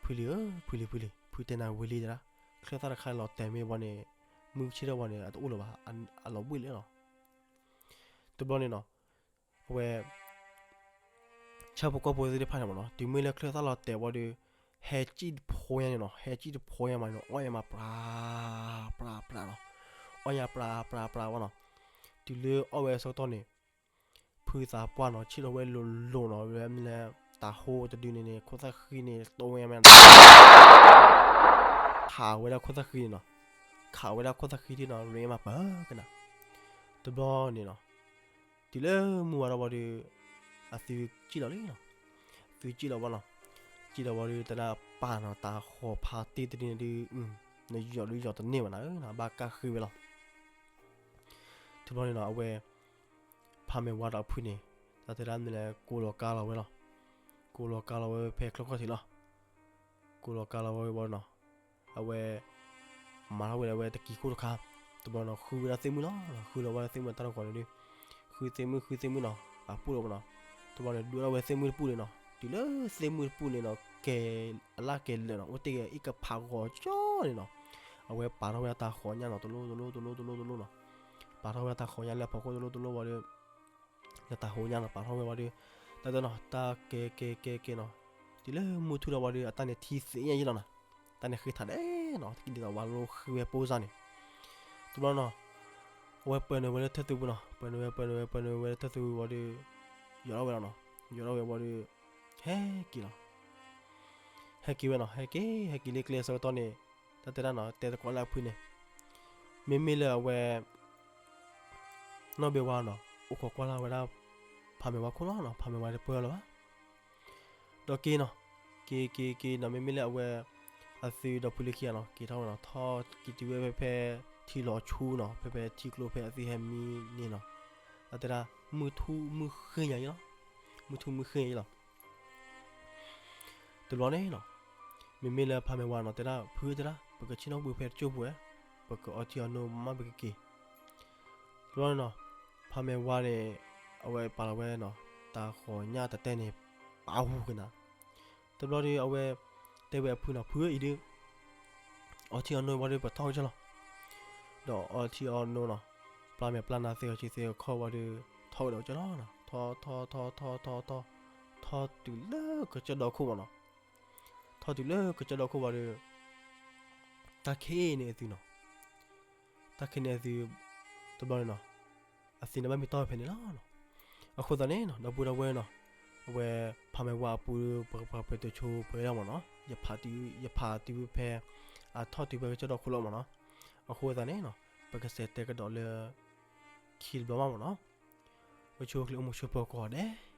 ဖုလံဧၢ ဖုလံ ဖုလံ ဖုတဲနၤဝံၤလံတဲဒၣ်, ချၢၣ်သၣ်တခါလီၤတဲာ်မ့ၢ်ဝံၤန့ၣ်, မုၢ်ဆ့ၣ်ထီၣ်ဝံၤန့ၣ် အတအိၣ်လၢၤဘၣ်, အလီၤဘှံးလံနီၤ, တဘျီန့ၣ်နီၤ, အဝဲ ဆၣ်ဖိကီၢ်ဖိသ့ၣ်တဖၣ်န့ၣ်မးနီၤ တုၤမ့ၢ်လၢချၢၣ်သၣ်လီၤတဲာ်ဝံၤဒီး, ဟဲစံၣ်တဖိညါန့ၣ်နီၤ ဟဲစံၣ်တဖိညါမးန့ၣ် အီၣ်ညါမးပြး ပြး ပြးနီၤ, အီၣ်ညါပြး ပြး ပြးဝဲနီၤ, တုၤလၢအီၣ်ဝဲအဆၢကတီၢ်န့ၣ်, ဖုသးပှၢ်နီၤ ဆ့ၣ်ထီၣ်ဝဲလိၤလိၤနီၤ ဝဲမ့ၢ်လၢ တၢ်ဟိတဒုန့ၣ်န့ၣ် ခိၣ်သၣ်ဃံန့ၣ် တိဝဲညါမး ခးဝဲဒၣ်ခိၣ်သၣ်ဃံန့ၣ်နီၤ, ခးဝဲဒၣ်ခိၣ်သၣ်ဃံထံၣ်နီၤ ရ့မးပၢၢ်ကနၤ, တဘျီန့ၣ်နီၤ တုၤလၢမုၢ်ဝါထီၣ်ဝံၤဒီး, အသုစံၣ်လီၤလံနီၤ, သုစံၣ်လီၤဝဲနီၤ, စံၣ်လီၤဝံၤဒီး တနၢ်ပၢ်နီၤ တၢ်ဟီၣ်ဖးတ့ၢ်တဒုန့ၣ်ဒုး, နယီၤဒုးယီၤတန့ၢ်ဘၣ်နၤဧၢနီၤ ဘၣ်ကၢ်ဃ့ဝဲလီၤ, တဘျီန့ၣ်နီၤ အဝဲ ဖးမဲာ်ဝါဒီးအဖုန့ၣ်, တၢ်တဲဒၣ်မ့ၢ်လဲၣ် ကိးလီၤကါလီၤဝဲလီၤ, ကိးလီၤကါလီၤဝဲဖဲချၢၣ်ခီၣ်ထံးလီၤ, ကိးလီၤကါလီၤဝဲဝံၤနီၤ, အဝဲ မၤထီၣ်ဝဲဒၣ်ဝဲတကံၤခိၣ်တခါ, တဘျီနီၤ ဃုဝဲဒၣ်သ့ၣ်မုၣ်လီၤ, ဃုလီၤဝဲဒၣ်သ့ၣ်မုၣ်တၢ်တဂီၤန့ၣ်ဒီး, ဃုသ့ၣ်မုၣ် ဃုသ့ၣ်မုၣ်နီၤ, ပာ်ပူၣ်လီၤမနီၤ, တဘျီန့ၣ် ဒွဲၣ်ထီၣ်ဝဲသ့ၣ်မုၣ်တပူၣ်န့ၣ်နီၤ, တုၤလၢသ့ၣ်မုၣ်တပူၣ်န့ၣ်နီၤ ကဲအလၢ်ကဲလၢာ်နီၤ အိၣ်တ့ၢ်က့ၤအံၤကဖးဂီၤကၠီန့ၣ်နီၤ, အဝဲပာ်ထီၣ်ဝဲဒၣ်တၢ်ဃီၤညၣ်နီၤ တလိၣ်တလိၣ်တလိၣ်တလိၣ်တလိၣ်နီၤ, ပာ်ထီၣ်ဝဲဒၣ်တၢ်ဃီၤညၣ်လၢအဖီခိၣ်တလိၣ်တလိၣ်ဝံၤဒီး လၢတၢ်ဃီၤညၣ်နီၤ ပာ်ထီၣ်ဝဲဝံၤဒီး, တၢ်တဲနီၤ တၢ်ကဲကဲကဲကဲနီၤ, တုၤလၢမုၢ်ထူၣ်ထီၣ်ဝံၤဒီး အတၢ်န့ၣ်ထံသ့ၣ်ညါယံလီၤနီၤ, တၢ်န့ၣ်ဃ့ထီၣ်ဒဲးနီၤ တကံဒ်သိးဝဲလိဃုဝဲပိၢ်စၢ်န့ၣ်, တဘျီနီၤ, အဝဲပၢနုာ်ဝဲလၢထၢၣ်သူပူၤနီၤ, ပၢနုာ်ဝဲ ပၢနုာ်ဝဲ ပၢနုာ်ဝဲလၢထၢၣ်သူပူၤဝံၤဒီး, ယိးထီၣ်ဝဲလီၤနီၤ, ယိးထီၣ်ဝဲဝံၤဒီး, ဟဲက့ၤလီၤ ဟဲက့ၤဝဲနီၤ ဟဲက့ၤ ဟဲက့ၤလၢကျဲအဆၢကတီၢ်န့ၣ်, တၢ်တဲဒၣ်နီၤ တဲသကိးလၢအဖုန့ၣ်, မ့မ့ၢ်လၢအဝဲ နီၢ်ဘ့ဝါနီၤ အိၣ်ခိးကွၢ်လၢ်ဝဲဒၣ် ဖးမဲာ်ဝါခိၣ်လီၤနီၤ, ဖးမဲာ်ဝါတပၢၢ်လၢၤဘၣ်, ဒီးက့ၤနီၤ, က့ၤက့ၤက့ၤနီၤ မ့မ့ၢ်လၢအဝဲ အသုဒီးဖုလၢခံဂၤနီၤ က့ၤထီၣ်ဝဲနီၤ ထီၣ်က့ၤတုၤဝဲဖဲဖဲ ထံလီၤဆူနီၤ ဖဲဖဲထံကျိဖဲအသုဟဲမံန့ၣ်နီၤ, တၢ်တဲဒၣ် မုၢ်ထူၣ်မုၢ်ဃ့ညါအံၤလီၤ, မုၢ်ထူၣ်မုၢ်ဃ့ညါအံၤလီၤ တဘျီန့ၣ်နီၤ, မ့မ့ၢ်လၢဖးမဲာ်ဝါနီၤ တဲဒၣ် ဖုတဲဒၣ် ပကဆ့ၣ်နီၤဘုဖဲတကၠိၢ်ပူၤဝဲ, ပကအီထံအီနိမးပကက့ၤ, တဘျီန့ၣ်နီၤ, ဖးမဲာ်ဝါန့ၣ် အဝဲပာ်လီၤဝဲနီၤ တၢ်ဃီၤညၣ်တတဲန့ၣ် ပာ်ဟူကနၤ, တဘျီဒီးအဝဲ တဲဝဲအဖုနီၤ ဖုအံၤဒုး အီထံအီနိဝံၤဒီးပထီၣ်ကစၢၢ်လီၤ, ဒီးအီထံအီနိနီၤ, ပျၢ်မဲာ်ပျၢ်နါသ့ၣ်အီၤဆံသ့ၣ်အခီၣ်ဝံၤဒီး ထီၣ်ဝဲဒီးကစၢၢ်လီၤနီၤ, ထီၣ်ထီၣ်ထီၣ်ထီၣ်ထီၣ်ထီၣ်, ထီၣ်တုၤလၢကစၢၢ်ဒီခိၣ်မးနီၤ, ထီၣ်တုၤလၢကစၢၢ်ဒီခိၣ်ဝံၤဒီး တၢ်ခံးန့ၢ်အသုနီၤ, တၢ်ခံးန့ၢ်အသု တဘျီန့ၣ်နီၤ, အသံန့ၣ်ဘၣ်မ့ၢ်တီၢ်ဖဲန့ၣ်လီၤနီၤ, အဃိသတးန့ၣ်နီၤ ဒီပုၢ်ဒီဝဲၢ်နီၤ, အဝဲ ဖးမဲာ်ဝါအပူၤဒီး ပှၤပှၤပှဲၤတဆိပှဲၤဒၣ်မးနီၤ, ယဖးတုၤ ယဖးတုၤဖဲ အထီၣ်တုၤဖဲကစၢၢ်ဒီခိၣ်လီၤမးနီၤ, အဃိသတးန့ၣ်နီၤ ပကစဲးတဲကဒီးလၢ ခံတဘျီမးမးနီၤ, အိၣ်ဆူၣ်အိၣ်ချ့အိၣ်မူဆူၣ်ပၢၤကီၢ်ဒဲး